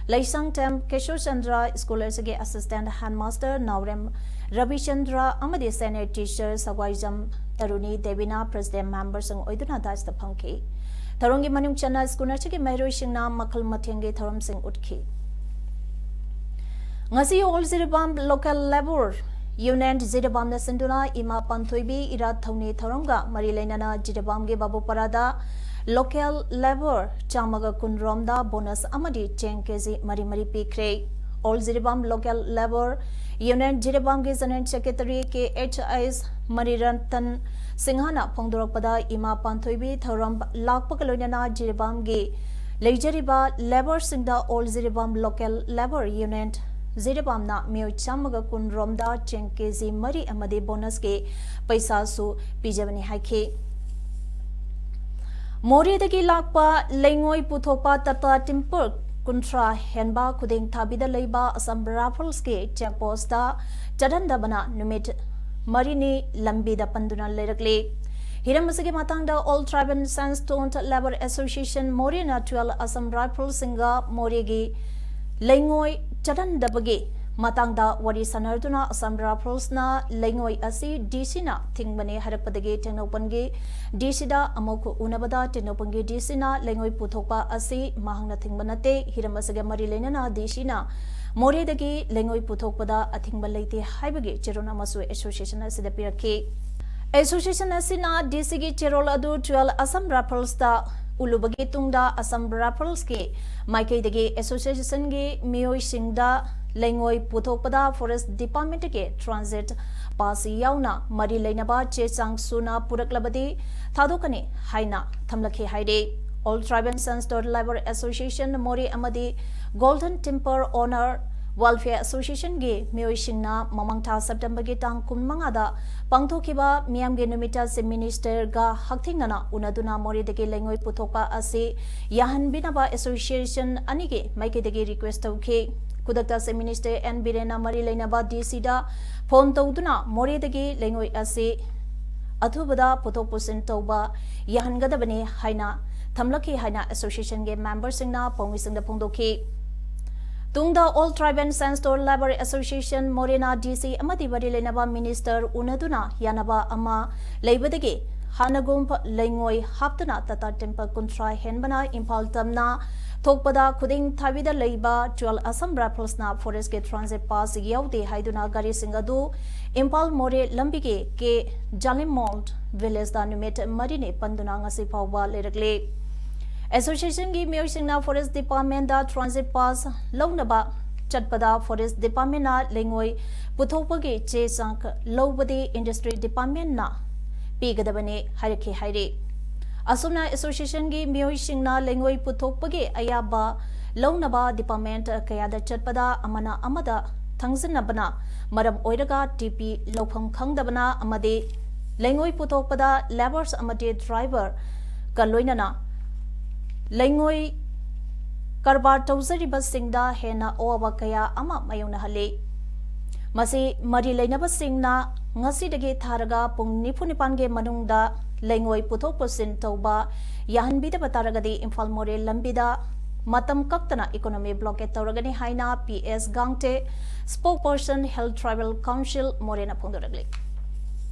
ꯂꯩꯁꯪꯊꯦꯝ ꯀꯦꯁꯣꯔ ꯆꯟꯗ꯭ꯔ, school ꯑꯁꯤꯒꯤ assistant headmaster ꯅꯥꯎꯔꯦꯝ ꯔꯕꯤꯆꯟꯗ꯭ꯔ ꯑꯃꯗꯤ senior teacher ꯁꯋꯥꯏꯖꯝ ꯇꯔꯨꯅꯤ ꯗꯦꯕꯤꯅ president memberꯁꯤꯡ ꯑꯣꯏꯗꯨꯅ dais ꯐꯝꯈꯤ꯫ ꯊꯧꯔꯝꯒꯤ ꯃꯅꯨꯡ ꯆꯟꯅ school ꯑꯁꯤꯒꯤ ꯃꯍꯩꯔꯣꯏꯁꯤꯡꯅ ꯃꯈꯜ ꯃꯊꯦꯜꯒꯤ ꯊꯧꯔꯝꯁꯤꯡ ꯎꯠꯈꯤ꯫ ꯉꯁꯤ All Jiribam Local Labour Union ꯖꯤꯔꯤꯕꯥꯝꯅ ꯁꯤꯟꯗꯨꯅ ꯏꯃꯥ ꯄꯥꯟꯊꯣꯏꯕꯤ ꯏꯔꯥꯠ ꯊꯧꯅꯤ ꯊꯧꯔꯝꯒ ꯃꯔꯤ ꯂꯩꯅꯅ ꯖꯤꯔꯤꯕꯥꯝꯒꯤ ꯕꯥꯕꯨꯄꯥꯔꯥꯗ local labour ꯆꯥꯝꯃꯒ ꯀꯨꯟ ꯔꯣꯝꯗ bonus ꯑꯃꯗꯤ ꯆꯦꯡ KG ꯃꯔꯤ ꯃꯔꯤ ꯄꯤꯈ꯭ꯔꯦ꯫ All Jiribam Local Labour Union ꯖꯤꯔꯤꯕꯥꯝꯒꯤ General Secretary K H S ꯃꯔꯤꯔꯇꯟ ꯁꯤꯡꯍꯅ ꯐꯣꯡꯗꯣꯔꯛꯄꯗ, ꯏꯃꯥ ꯄꯥꯟꯊꯣꯏꯕꯤ ꯊꯧꯔꯝ ꯂꯥꯛꯄꯒ ꯂꯣꯏꯅꯅ ꯖꯤꯔꯤꯕꯥꯝꯒꯤ ꯂꯩꯖꯔꯤꯕ labourꯁꯤꯡꯗ All Jiribam Local Labour Union ꯖꯤꯔꯤꯕꯥꯝꯅ ꯃꯤꯑꯣꯏ ꯆꯥꯝꯃꯒ ꯀꯨꯟ ꯔꯣꯝꯗ ꯆꯦꯡ KG ꯃꯔꯤ ꯑꯃꯗꯤ bonusꯀꯤ ꯄꯩꯁꯥꯁꯨ ꯄꯤꯖꯕꯅꯤ ꯍꯥꯏꯈꯤ꯫ ꯃꯣꯔꯦꯗꯒꯤ ꯂꯥꯛꯄ ꯂꯩꯉꯣꯏ ꯄꯨꯊꯣꯛꯄ Tata Timber ꯀꯨꯟꯊ꯭ꯔꯥ ꯍꯦꯟꯕ ꯈꯨꯗꯦꯡ ꯊꯥꯕꯤꯗ ꯂꯩꯕ Assam Riflesꯀꯤ check postꯇ ꯆꯠꯍꯟꯗꯕꯅ ꯅꯨꯃꯤꯠ ꯃꯔꯤꯅꯤ ꯂꯝꯕꯤꯗ ꯄꯟꯗꯨꯅ ꯂꯩꯔꯛꯂꯤ꯫ ꯍꯤꯔꯝ ꯑꯁꯤꯒꯤ ꯃꯇꯥꯡꯗ All Tribal Sandstone Labour Association ꯃꯣꯔꯦꯅ twelve Assam Riflesꯁꯤꯡꯒ ꯃꯣꯔꯦꯒꯤ ꯂꯩꯉꯣꯏ ꯆꯠꯍꯟꯗꯕꯒꯤ ꯃꯇꯥꯡꯗ ꯋꯥꯔꯤ ꯁꯥꯟꯅꯗꯨꯅ ꯑꯁꯥꯝ ꯔꯥꯏꯐꯜꯁꯅ ꯂꯩꯉꯣꯏ ꯑꯁꯤ ꯗꯤ ꯁꯤꯅ ꯊꯤꯡꯕꯅꯦ ꯍꯥꯏꯔꯛꯄꯗꯒꯤ ꯇꯦꯡꯅꯧꯄꯜꯒꯤ ꯗꯤ ꯁꯤꯗ ꯑꯃꯨꯛ ꯎꯅꯕꯗ ꯇꯦꯡꯅꯧꯄꯜꯒꯤ ꯗꯤ ꯁꯤꯅ ꯂꯩꯉꯣꯏ ꯄꯨꯊꯣꯛꯄ ꯑꯁꯤ ꯃꯍꯥꯛꯅ ꯊꯤꯡꯕ ꯅꯠꯇꯦ, ꯍꯤꯔꯝ ꯑꯁꯤꯒ ꯃꯔꯤ ꯂꯩꯅꯅ ꯗꯤ ꯁꯤꯅ ꯃꯣꯔꯦꯗꯒꯤ ꯂꯩꯉꯣꯏ ꯄꯨꯊꯣꯛꯄꯗ ꯑꯊꯤꯡꯕ ꯂꯩꯇꯦ ꯍꯥꯏꯕꯒꯤ ꯆꯦꯔꯣꯜ ꯑꯃꯁꯨ ꯑꯦꯁꯣꯁꯤꯌꯦꯁꯟ ꯑꯁꯤꯗ ꯄꯤꯔꯛꯈꯤ꯫ ꯑꯦꯁꯣꯁꯤꯌꯦꯁꯟ ꯑꯁꯤꯅ ꯗꯤ ꯁꯤꯒꯤ ꯆꯦꯔꯣꯜ ꯑꯗꯨ ꯇꯨꯋꯦꯜ ꯑꯁꯥꯝ ꯔꯥꯏꯐꯜꯁꯇ ꯎꯠꯂꯨꯕꯒꯤ ꯇꯨꯡꯗ ꯑꯁꯥꯝ ꯔꯥꯏꯐꯜꯁꯀꯤ ꯃꯥꯏꯀꯩꯗꯒꯤ ꯑꯦꯁꯣꯁꯤꯌꯦꯁꯟꯒꯤ ꯃꯤꯑꯣꯏꯁꯤꯡꯗ ꯂꯩꯉꯣꯏ ꯄꯨꯊꯣꯛꯄꯗ ꯐꯣꯔꯦꯁ ꯗꯤꯄꯥꯔꯠꯃꯦꯟꯠꯀꯤ ꯇ꯭ꯔꯥꯟꯖꯤꯠ ꯄꯥꯁ ꯌꯥꯎꯅ ꯃꯔꯤ ꯂꯩꯅꯕ ꯆꯦ ꯆꯥꯡ ꯁꯨꯅ ꯄꯨꯔꯛꯂꯕꯗꯤ ꯊꯥꯗꯣꯛꯀꯅꯤ ꯍꯥꯏꯅ ꯊꯝꯂꯛꯈꯤ ꯍꯥꯏꯔꯤ꯫ All Tribal Sons Labour Association ꯃꯣꯔꯦ ꯑꯃꯗꯤ Golden Temple Owner Welfare Associationꯒꯤ ꯃꯤꯑꯣꯏꯁꯤꯡꯅ ꯃꯃꯥꯡ ꯊꯥ ꯁꯦꯞꯇꯦꯝꯕꯔꯒꯤ ꯇꯥꯡ ꯀꯨꯟꯃꯉꯥꯗ ꯄꯥꯡꯊꯣꯛꯈꯤꯕ ꯃꯤꯌꯥꯝꯒꯤ ꯅꯨꯃꯤꯠꯇ ꯆꯤꯐ ꯃꯤꯅꯤꯁꯇꯔꯒ ꯍꯛꯊꯦꯡꯅꯅ ꯎꯅꯗꯨꯅ ꯃꯣꯔꯦꯗꯒꯤ ꯂꯩꯉꯣꯏ ꯄꯨꯊꯣꯛꯄ ꯑꯁꯤ ꯌꯥꯍꯟꯕꯤꯅꯕ ꯑꯦꯁꯣꯁꯤꯌꯦꯁꯟ ꯑꯅꯤꯒꯤ ꯃꯥꯏꯀꯩꯗꯒꯤ ꯔꯤꯀ꯭ꯋꯦꯁ ꯇꯧꯈꯤ꯫ ꯈꯨꯗꯛꯇ ꯆꯤꯐ ꯃꯤꯅꯤꯁꯇꯔ ꯑꯦꯟ ꯕꯤꯔꯦꯟꯅ ꯃꯔꯤ ꯂꯩꯅꯕ ꯗꯤ ꯁꯤꯗ ꯐꯣꯟ ꯇꯧꯗꯨꯅ ꯃꯣꯔꯦꯗꯒꯤ ꯂꯩꯉꯣꯏ ꯑꯁꯤ ꯑꯊꯨꯕꯗ ꯄꯨꯊꯣꯛ ꯄꯨꯁꯤꯟ ꯇꯧꯕ ꯌꯥꯍꯟꯒꯗꯕꯅꯤ ꯍꯥꯏꯅ ꯊꯝꯂꯛꯈꯤ ꯍꯥꯏꯅ ꯑꯦꯁꯣꯁꯤꯌꯦꯁꯟꯒꯤ ꯃꯦꯝꯕꯔꯁꯤꯡꯅ ꯄꯥꯎꯃꯤꯁꯤꯡꯗ ꯐꯣꯡꯗꯣꯛꯈꯤ꯫ ꯇꯨꯡꯗ All Tribal Sons Labour Association ꯃꯣꯔꯦꯅ ꯗꯤ ꯁꯤ ꯑꯃꯗꯤ ꯃꯔꯤ ꯂꯩꯅꯕ ꯃꯤꯅꯤꯁꯇꯔ ꯎꯅꯗꯨꯅ ꯌꯥꯅꯕ ꯑꯃ ꯂꯩꯕꯗꯒꯤ ꯍꯥꯟꯅꯒꯨꯝ ꯂꯩꯉꯣꯏ ꯍꯥꯞꯇꯨꯅ ꯇꯥꯇꯥ ꯇꯦꯝꯄꯔ ꯀꯨꯟꯊ꯭ꯔꯥ ꯍꯦꯟꯕꯅ ꯏꯝꯐꯥꯜ ꯇꯝꯅ ꯊꯣꯛꯄꯗ ꯈꯨꯗꯤꯡ ꯊꯥꯕꯤꯗ ꯂꯩꯕ ꯇꯨꯋꯦꯜ ꯑꯁꯥꯝ ꯔꯥꯏꯐꯜꯁꯅ ꯐꯣꯔꯦꯁꯀꯤ ꯇ꯭ꯔꯥꯟꯖꯤꯠ ꯄꯥꯁ ꯌꯥꯎꯗꯦ ꯍꯥꯏꯗꯨꯅ ꯒꯥꯔꯤꯁꯤꯡ ꯑꯗꯨ ꯏꯝꯐꯥꯜ ꯃꯣꯔꯦ ꯂꯝꯕꯤꯒꯤ ꯀꯦ ꯖꯥꯂꯤꯃꯣꯜ ꯚꯤꯂꯦꯖꯇ ꯅꯨꯃꯤꯠ ꯃꯔꯤꯅꯤ ꯄꯟꯗꯨꯅ ꯉꯁꯤ ꯐꯥꯎꯕ ꯂꯩꯔꯛꯂꯦ꯫ ꯑꯦꯁꯣꯁꯤꯌꯦꯁꯟꯒꯤ ꯃꯤꯑꯣꯏꯁꯤꯡꯅ ꯐꯣꯔꯦꯁ ꯗꯤꯄꯥꯔꯠꯃꯦꯟꯗ ꯇ꯭ꯔꯥꯟꯖꯤꯠ ꯄꯥꯁ ꯂꯧꯅꯕ ꯆꯠꯄꯗ ꯐꯣꯔꯦꯁ ꯗꯤꯄꯥꯔꯠꯃꯦꯟꯅ ꯂꯩꯉꯣꯏ ꯄꯨꯊꯣꯛꯄꯒꯤ ꯆꯦ ꯆꯥꯡ ꯂꯧꯕꯗꯤ ꯏꯟꯗꯁꯇ꯭ꯔꯤ ꯗꯤꯄꯥꯔꯠꯃꯦꯟꯅ ꯄꯤꯒꯗꯕꯅꯤ ꯍꯥꯏꯔꯛꯈꯤ ꯍꯥꯏꯔꯤ꯫ ꯑꯁꯨꯝꯅ ꯑꯦꯁꯣꯁꯤꯌꯦꯁꯟꯒꯤ ꯃꯤꯑꯣꯏꯁꯤꯡꯅ ꯂꯩꯉꯣꯏ ꯄꯨꯊꯣꯛꯄꯒꯤ ꯑꯌꯥꯕ ꯂꯧꯅꯕ ꯗꯤꯄꯥꯔꯠꯃꯦꯟ ꯀꯌꯥꯗ ꯆꯠꯄꯗ ꯑꯃꯅ ꯑꯃꯗ ꯊꯪꯖꯤꯟꯅꯕꯅ ꯃꯔꯝ ꯑꯣꯏꯔꯒ ꯇꯤ ꯄꯤ ꯂꯧꯐꯝ ꯈꯪꯗꯕꯅ ꯑꯃꯗꯤ ꯂꯩꯉꯣꯏ ꯄꯨꯊꯣꯛꯄꯗ ꯂꯦꯕꯔꯁ ꯑꯃꯗꯤ ꯗ꯭ꯔꯥꯏꯚꯔꯒ ꯂꯣꯏꯅꯅ ꯂꯩꯉꯣꯏ ꯀꯔꯕꯥꯔ ꯇꯧꯖꯔꯤꯕꯁꯤꯡꯗ ꯍꯦꯟꯅ ꯑꯋꯥꯕ ꯀꯌꯥ ꯑꯃ ꯃꯥꯌꯣꯛꯅꯍꯜꯂꯤ꯫ ꯃꯁꯤ ꯃꯔꯤ ꯂꯩꯅꯕꯁꯤꯡꯅ ꯉꯁꯤꯗꯒꯤ ꯊꯥꯔꯒ ꯄꯨꯡ ꯅꯤꯐꯨ ꯅꯤꯄꯥꯟꯒꯤ ꯃꯅꯨꯡꯗ ꯂꯩꯉꯣꯏ ꯄꯨꯊꯣꯛ ꯄꯨꯁꯤꯟ ꯇꯧꯕ ꯌꯥꯍꯟꯕꯤꯗꯕ ꯇꯥꯔꯒꯗꯤ ꯏꯝꯐꯥꯜ ꯃꯣꯔꯦ ꯂꯝꯕꯤꯗ ꯃꯇꯝ ꯀꯛꯇꯅ economy blockade ꯇꯧꯔꯒꯅꯤ ꯍꯥꯏꯅ P S ꯒꯥꯡꯇꯦ, spokesperson Hill Tribal Council ꯃꯣꯔꯦꯅ ꯐꯣꯡꯗꯣꯔꯛꯂꯤ꯫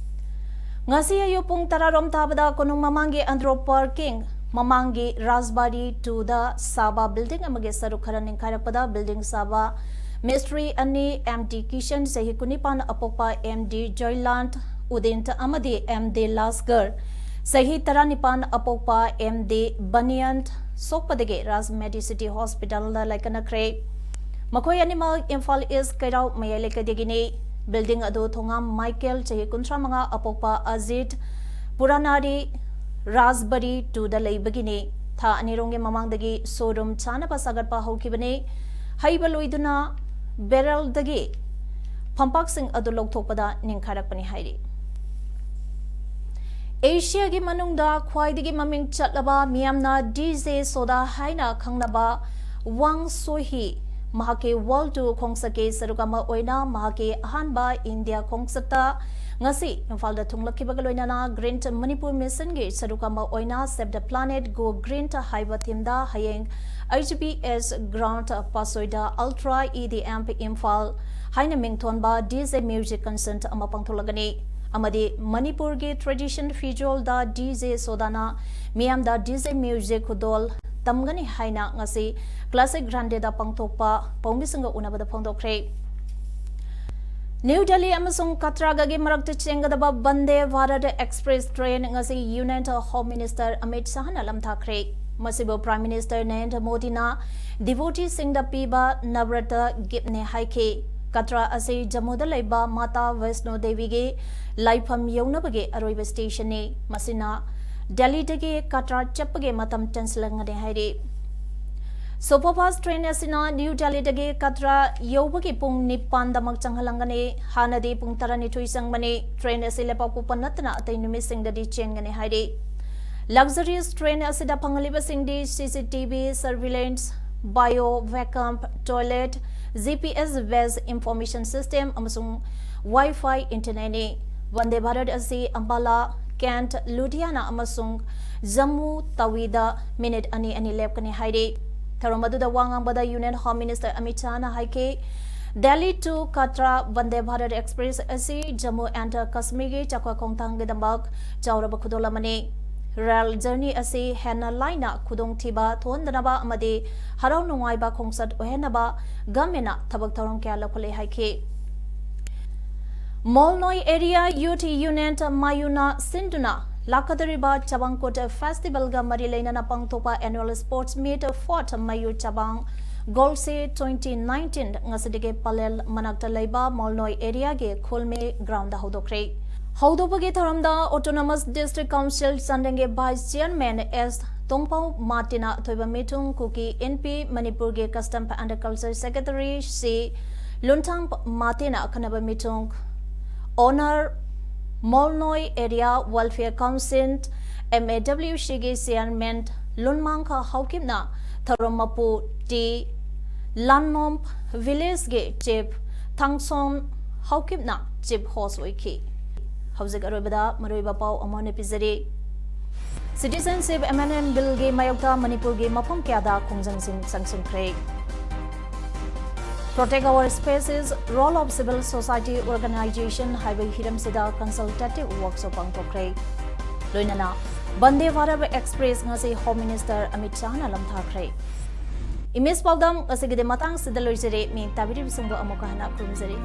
ꯉꯁꯤ ꯑꯌꯨꯛ ꯄꯨꯡ ꯇꯔꯥꯔꯣꯝ ꯇꯥꯕꯗ ꯀꯣꯅꯨꯡ ꯃꯃꯥꯡꯒꯤ ꯑꯟꯗ꯭ꯔꯣ ꯄꯥꯔꯀꯤꯡ ꯃꯃꯥꯡꯒꯤ ꯔꯥꯖꯕꯥꯔꯤ ꯇꯨꯗ ꯁꯥꯕ building ꯑꯃꯒꯤ ꯁꯔꯨꯛ ꯈꯔ ꯅꯤꯡꯈꯥꯏꯔꯛꯄꯗ building ꯁꯥꯕ ꯃꯤꯁꯇ꯭ꯔꯤ ꯑꯅꯤ, ꯑꯦꯝ ꯗꯤ ꯀꯤꯁꯟ, ꯆꯍꯤ ꯀꯨꯟꯅꯤꯄꯥꯟ ꯑꯄꯣꯛꯄ, ꯑꯦꯝ ꯗꯤ ꯖꯣꯏꯂꯥꯟ ꯎꯗꯤꯟ ꯑꯃꯗꯤ ꯑꯦꯝ ꯗꯤ ꯂꯥꯁꯀꯔ, ꯆꯍꯤ ꯇꯔꯥꯅꯤꯄꯥꯟ ꯑꯄꯣꯛꯄ, ꯑꯦꯝ ꯗꯤ ꯕꯅꯤꯌꯟ ꯁꯣꯛꯄꯗꯒꯤ ꯔꯥꯖ ꯃꯦꯗꯤꯁꯤꯇꯤ ꯍꯣꯁꯄꯤꯇꯥꯜꯗ ꯂꯥꯏꯀꯠꯅꯈ꯭ꯔꯦ꯫ ꯃꯈꯣꯏ ꯑꯅꯤꯃꯛ ꯏꯝꯐꯥꯜ ꯏꯁ ꯀꯩꯔꯥꯎ ꯃꯌꯥꯏ ꯂꯩꯀꯥꯏꯗꯒꯤꯅꯤ꯫ Building ꯑꯗꯨ ꯊꯣꯉꯥꯝ ꯃꯥꯏꯀꯦꯜ, ꯆꯍꯤ ꯀꯨꯟꯊ꯭ꯔꯥ ꯃꯉꯥ ꯑꯄꯣꯛꯄ, ꯑꯖꯤꯠ ꯄꯨꯔꯥꯅꯥꯔꯤ ꯔꯥꯖꯕꯔꯤ ꯇꯨꯗ ꯂꯩꯕꯒꯤꯅꯤ꯫ ꯊꯥ ꯑꯅꯤꯔꯣꯝꯒꯤ ꯃꯃꯥꯡꯗꯒꯤ showroom ꯁꯥꯅꯕ ꯁꯥꯒꯠꯄ ꯍꯧꯈꯤꯕꯅꯤ꯫ ꯍꯩꯕ ꯂꯣꯏꯗꯨꯅ barrelꯗꯒꯤ ꯐꯝꯄꯥꯛꯁꯤꯡ ꯑꯗꯨ ꯂꯧꯊꯣꯛꯄꯗ ꯅꯤꯡꯈꯥꯏꯔꯛꯄꯅꯤ ꯍꯥꯏꯔꯤ꯫ ꯑꯦꯁꯤꯌꯥꯒꯤ ꯃꯅꯨꯡꯗ ꯈ꯭ꯋꯥꯏꯗꯒꯤ ꯃꯃꯤꯡ ꯆꯠꯂꯕ ꯃꯤꯌꯥꯝꯅ ꯗꯤ ꯖꯦ ꯁꯣꯗꯥ ꯍꯥꯏꯅ ꯈꯪꯅꯕ ꯋꯥꯡ ꯁꯣꯍꯤ ꯃꯍꯥꯛꯀꯤ World Tour ꯈꯣꯡꯆꯠꯀꯤ ꯁꯔꯨꯛ ꯑꯃ ꯑꯣꯏꯅ ꯃꯍꯥꯛꯀꯤ ꯑꯍꯥꯟꯕ ꯏꯟꯗꯤꯌꯥ ꯈꯣꯡꯆꯠꯇ ꯉꯁꯤ ꯏꯝꯐꯥꯜꯗ ꯊꯨꯡꯂꯛꯈꯤꯕꯒ ꯂꯣꯏꯅꯅ Green Manipur Missionꯒꯤ ꯁꯔꯨꯛ ꯑꯃ ꯑꯣꯏꯅ Save the Planet, Go Green ꯍꯥꯏꯕ themeꯗ ꯍꯌꯦꯡ ꯑꯩꯆ ꯕꯤ ꯑꯦꯁ ꯒ꯭ꯔꯥꯎꯟ ꯄꯥꯁꯣꯏꯗ Ultra E D M Imphal ꯍꯥꯏꯅ ꯃꯤꯡꯊꯣꯟꯕ ꯗꯤ ꯖꯦ music concert ꯑꯃ ꯄꯥꯡꯊꯣꯛꯂꯒꯅꯤ ꯑꯃꯗꯤ ꯃꯅꯤꯄꯨꯔꯒꯤ tradition ꯐꯤꯖꯣꯜꯗ ꯗꯤ ꯖꯦ ꯁꯣꯗꯥꯅ ꯃꯤꯌꯥꯝꯗ ꯗꯤ ꯖꯦ music ꯈꯨꯗꯣꯜ ꯇꯝꯒꯅꯤ ꯍꯥꯏꯅ ꯉꯁꯤ Classic Grandeꯗ ꯄꯥꯡꯊꯣꯛꯄ ꯄꯥꯎꯃꯤꯁꯤꯡꯒ ꯎꯅꯕꯗ ꯐꯣꯡꯗꯣꯛꯈ꯭ꯔꯦ꯫ ꯅ꯭ꯌꯨ ꯗꯦꯜꯂꯤ ꯑꯃꯁꯨꯡ ꯀꯇ꯭ꯔꯥꯒꯒꯤ ꯃꯔꯛꯇ ꯆꯦꯟꯒꯗꯕ ꯚꯟꯗꯦ ꯚꯥꯔꯠ ꯑꯦꯛꯁꯄ꯭ꯔꯦꯁ ꯇ꯭ꯔꯦꯟ ꯉꯁꯤ ꯌꯨꯅꯤꯌꯟ ꯍꯣꯝ ꯃꯤꯅꯤꯁꯇꯔ ꯑꯃꯤꯠ ꯁꯥꯍꯅ ꯂꯝꯊꯥꯈ꯭ꯔꯦ꯫ ꯃꯁꯤꯕꯨ ꯄ꯭ꯔꯥꯏꯝ ꯃꯤꯅꯤꯁꯇꯔ ꯅꯔꯦꯟꯗ꯭ꯔ ꯃꯣꯗꯤꯅ ꯗꯤꯚꯣꯇꯤꯁꯤꯡꯗ ꯄꯤꯕ ꯅꯕ꯭ꯔꯇ ꯒꯤꯐꯅꯦ ꯍꯥꯏꯈꯤ꯫ ꯀꯇ꯭ꯔꯥ ꯑꯁꯤ ꯖꯝꯃꯨꯗ ꯂꯩꯕ ꯃꯥꯇꯥ ꯋꯦꯁꯅꯣ ꯗꯦꯕꯤꯒꯤ ꯂꯥꯏꯐꯝ ꯌꯧꯅꯕꯒꯤ ꯑꯔꯣꯏꯕ ꯁ꯭ꯇꯦꯁꯟꯅꯤ꯫ ꯃꯁꯤꯅ ꯗꯦꯜꯂꯤꯗꯒꯤ ꯀꯇ꯭ꯔꯥ ꯆꯠꯄꯒꯤ ꯃꯇꯝ ꯇꯦꯟꯁꯤꯜꯂꯝꯒꯅꯤ ꯍꯥꯏꯔꯤ꯫ ꯁꯨꯄꯔꯐꯥꯁꯠ ꯇ꯭ꯔꯦꯟ ꯑꯁꯤꯅ ꯅ꯭ꯌꯨ ꯗꯦꯜꯂꯤꯗꯒꯤ ꯀꯇ꯭ꯔꯥ ꯌꯧꯕꯒꯤ ꯄꯨꯡ ꯅꯤꯄꯥꯟꯗꯃꯛ ꯆꯪꯍꯜꯂꯝꯒꯅꯤ꯫ ꯍꯥꯟꯅꯗꯤ ꯄꯨꯡ ꯇꯔꯥꯅꯤꯊꯣꯏ ꯆꯪꯕꯅꯤ꯫ ꯇ꯭ꯔꯦꯟ ꯑꯁꯤ ꯂꯩꯕꯥꯛꯄꯣꯛꯄ ꯅꯠꯇꯅ ꯑꯇꯩ ꯅꯨꯃꯤꯠꯁꯤꯡꯗꯗꯤ ꯆꯦꯟꯒꯅꯤ ꯍꯥꯏꯔꯤ꯫ Luxurious train ꯑꯁꯤꯗ ꯐꯪꯍꯜꯂꯤꯕꯁꯤꯡꯗꯤ C C T V surveillance, bio vacuum toilet, G P S based information system ꯑꯃꯁꯨꯡ Wi-Fi internetꯅꯤ꯫ ꯚꯟꯗꯦ ꯚꯥꯔꯠ ꯑꯁꯤ ꯑꯝꯕꯥꯂꯥ, ꯀꯦꯟꯠ, ꯂꯨꯙꯤꯌꯥꯅꯥ ꯑꯃꯁꯨꯡ ꯖꯝꯃꯨ ꯇꯥꯋꯤꯗ ꯃꯤꯅꯤꯠ ꯑꯅꯤ ꯑꯅꯤ ꯂꯦꯞꯀꯅꯤ ꯍꯥꯏꯔꯤ꯫ ꯊꯧꯔꯝ ꯑꯗꯨꯗ ꯋꯥ ꯉꯥꯡꯕꯗ Union Home Minister Amit Shahꯅ ꯍꯥꯏꯈꯤ, Delhi to Katra Vande Bharat Express ꯑꯁꯤ Jammu and Kashmirꯒꯤ ꯆꯥꯎꯈꯠ ꯈꯣꯡꯊꯥꯡꯒꯤꯗꯃꯛ ꯆꯥꯎꯔꯕ ꯈꯨꯗꯣꯜ ꯑꯃꯅꯤ꯫ Rail journey ꯑꯁꯤ ꯍꯦꯟꯅ ꯂꯥꯏꯅ ꯈꯨꯗꯣꯡꯊꯤꯕ ꯊꯣꯛꯍꯟꯗꯅꯕ ꯑꯃꯗꯤ ꯍꯔꯥꯎ ꯅꯨꯡꯉꯥꯏꯕ ꯈꯣꯡꯆꯠ ꯑꯣꯏꯍꯟꯅꯕ governmentꯅ ꯊꯕꯛ ꯊꯧꯔꯝ ꯀꯌꯥ ꯂꯧꯈꯠꯂꯦ ꯍꯥꯏꯈꯤ꯫ ꯃꯣꯜꯅꯣꯏ Area Youth Union ꯃꯌꯨꯅ ꯁꯤꯟꯗꯨꯅ ꯂꯥꯛꯀꯗꯧꯔꯤꯕ ꯆꯕꯥꯡꯀꯣꯠ Festivalꯒ ꯃꯔꯤ ꯂꯩꯅꯅ ꯄꯥꯡꯊꯣꯛꯄ Annual Sports Meet Fourth ꯃꯌꯨ ꯆꯕꯥꯡ ꯒꯣꯜꯁꯦ twenty nineteen ꯉꯁꯤꯗꯒꯤ ꯄꯂꯦꯜ ꯃꯅꯥꯛꯇ ꯂꯩꯕ ꯃꯣꯜꯅꯣꯏ Areaꯒꯤ ꯈꯨꯜꯃꯦ Groundꯗ ꯍꯧꯗꯣꯛꯈ꯭ꯔꯦ꯫ ꯍꯧꯗꯣꯛꯄꯒꯤ ꯊꯧꯔꯝꯗ Autonomous District Council ꯆꯥꯟꯗꯦꯜꯒꯤ Vice Chairman S ꯇꯣꯡꯄꯥꯎ ꯃꯥꯇꯤꯅ ꯑꯊꯣꯏꯕ ꯃꯤꯊꯨꯡ, ꯀꯨꯀꯤ ꯏꯟꯄꯤ ꯃꯅꯤꯄꯨꯔꯒꯤ Custom and Culture Secretary ꯁꯤ ꯂꯨꯟꯊꯥꯡ ꯃꯥꯇꯤꯅ ꯑꯈꯟꯅꯕ ꯃꯤꯊꯨꯡ, Owner ꯃꯣꯜꯅꯣꯏ Area Welfare Council, MAWCꯒꯤ Chairman ꯂꯨꯟꯃꯥꯡꯈ ꯍꯥꯎꯀꯤꯞꯅ ꯊꯧꯔꯝ ꯃꯄꯨ ꯇꯤ ꯂꯥꯟꯃꯣꯝ, Villageꯒꯤ Chief ꯊꯥꯡꯁꯣꯝ ꯍꯥꯎꯀꯤꯞꯅ Chief Host ꯑꯣꯏꯈꯤ꯫ ꯍꯧꯖꯤꯛ ꯑꯔꯣꯏꯕꯗ ꯃꯔꯨꯑꯣꯏꯕ ꯄꯥꯎ ꯑꯃ ꯑꯣꯏꯅ ꯄꯤꯖꯔꯤ꯫ Citizenship Amendment Billꯒꯤ ꯃꯥꯌꯣꯛꯇ ꯃꯅꯤꯄꯨꯔꯒꯤ ꯃꯐꯝ ꯀꯌꯥꯗ ꯈꯣꯡꯖꯪꯁꯤꯡ ꯆꯪꯁꯤꯟꯈ꯭ꯔꯦ꯫ Protect Our Spaces, Role of Civil Society Organization ꯍꯥꯏꯕ ꯍꯤꯔꯝꯁꯤꯗ consultative workshop ꯄꯥꯡꯊꯣꯛꯈ꯭ꯔꯦ꯫ ꯂꯣꯏꯅꯅ ꯕꯟꯗꯦ ꯚꯥꯔꯠ Express ꯉꯁꯤ Home Minister ꯑꯃꯤꯠ ꯁꯥꯍꯅ ꯂꯝꯊꯥꯈ꯭ꯔꯦ꯫ ꯏꯃꯦꯖ ꯄꯥꯎꯗꯝ ꯉꯁꯤꯒꯤꯗꯤ ꯃꯇꯥꯡꯁꯤꯗ ꯂꯣꯏꯖꯔꯦ꯫ ꯃꯤ ꯇꯥꯕꯤꯔꯤꯕꯁꯤꯡꯕꯨ ꯑꯃꯨꯛꯀ ꯍꯟꯅ ꯈꯨꯔꯨꯝꯖꯔꯤ꯫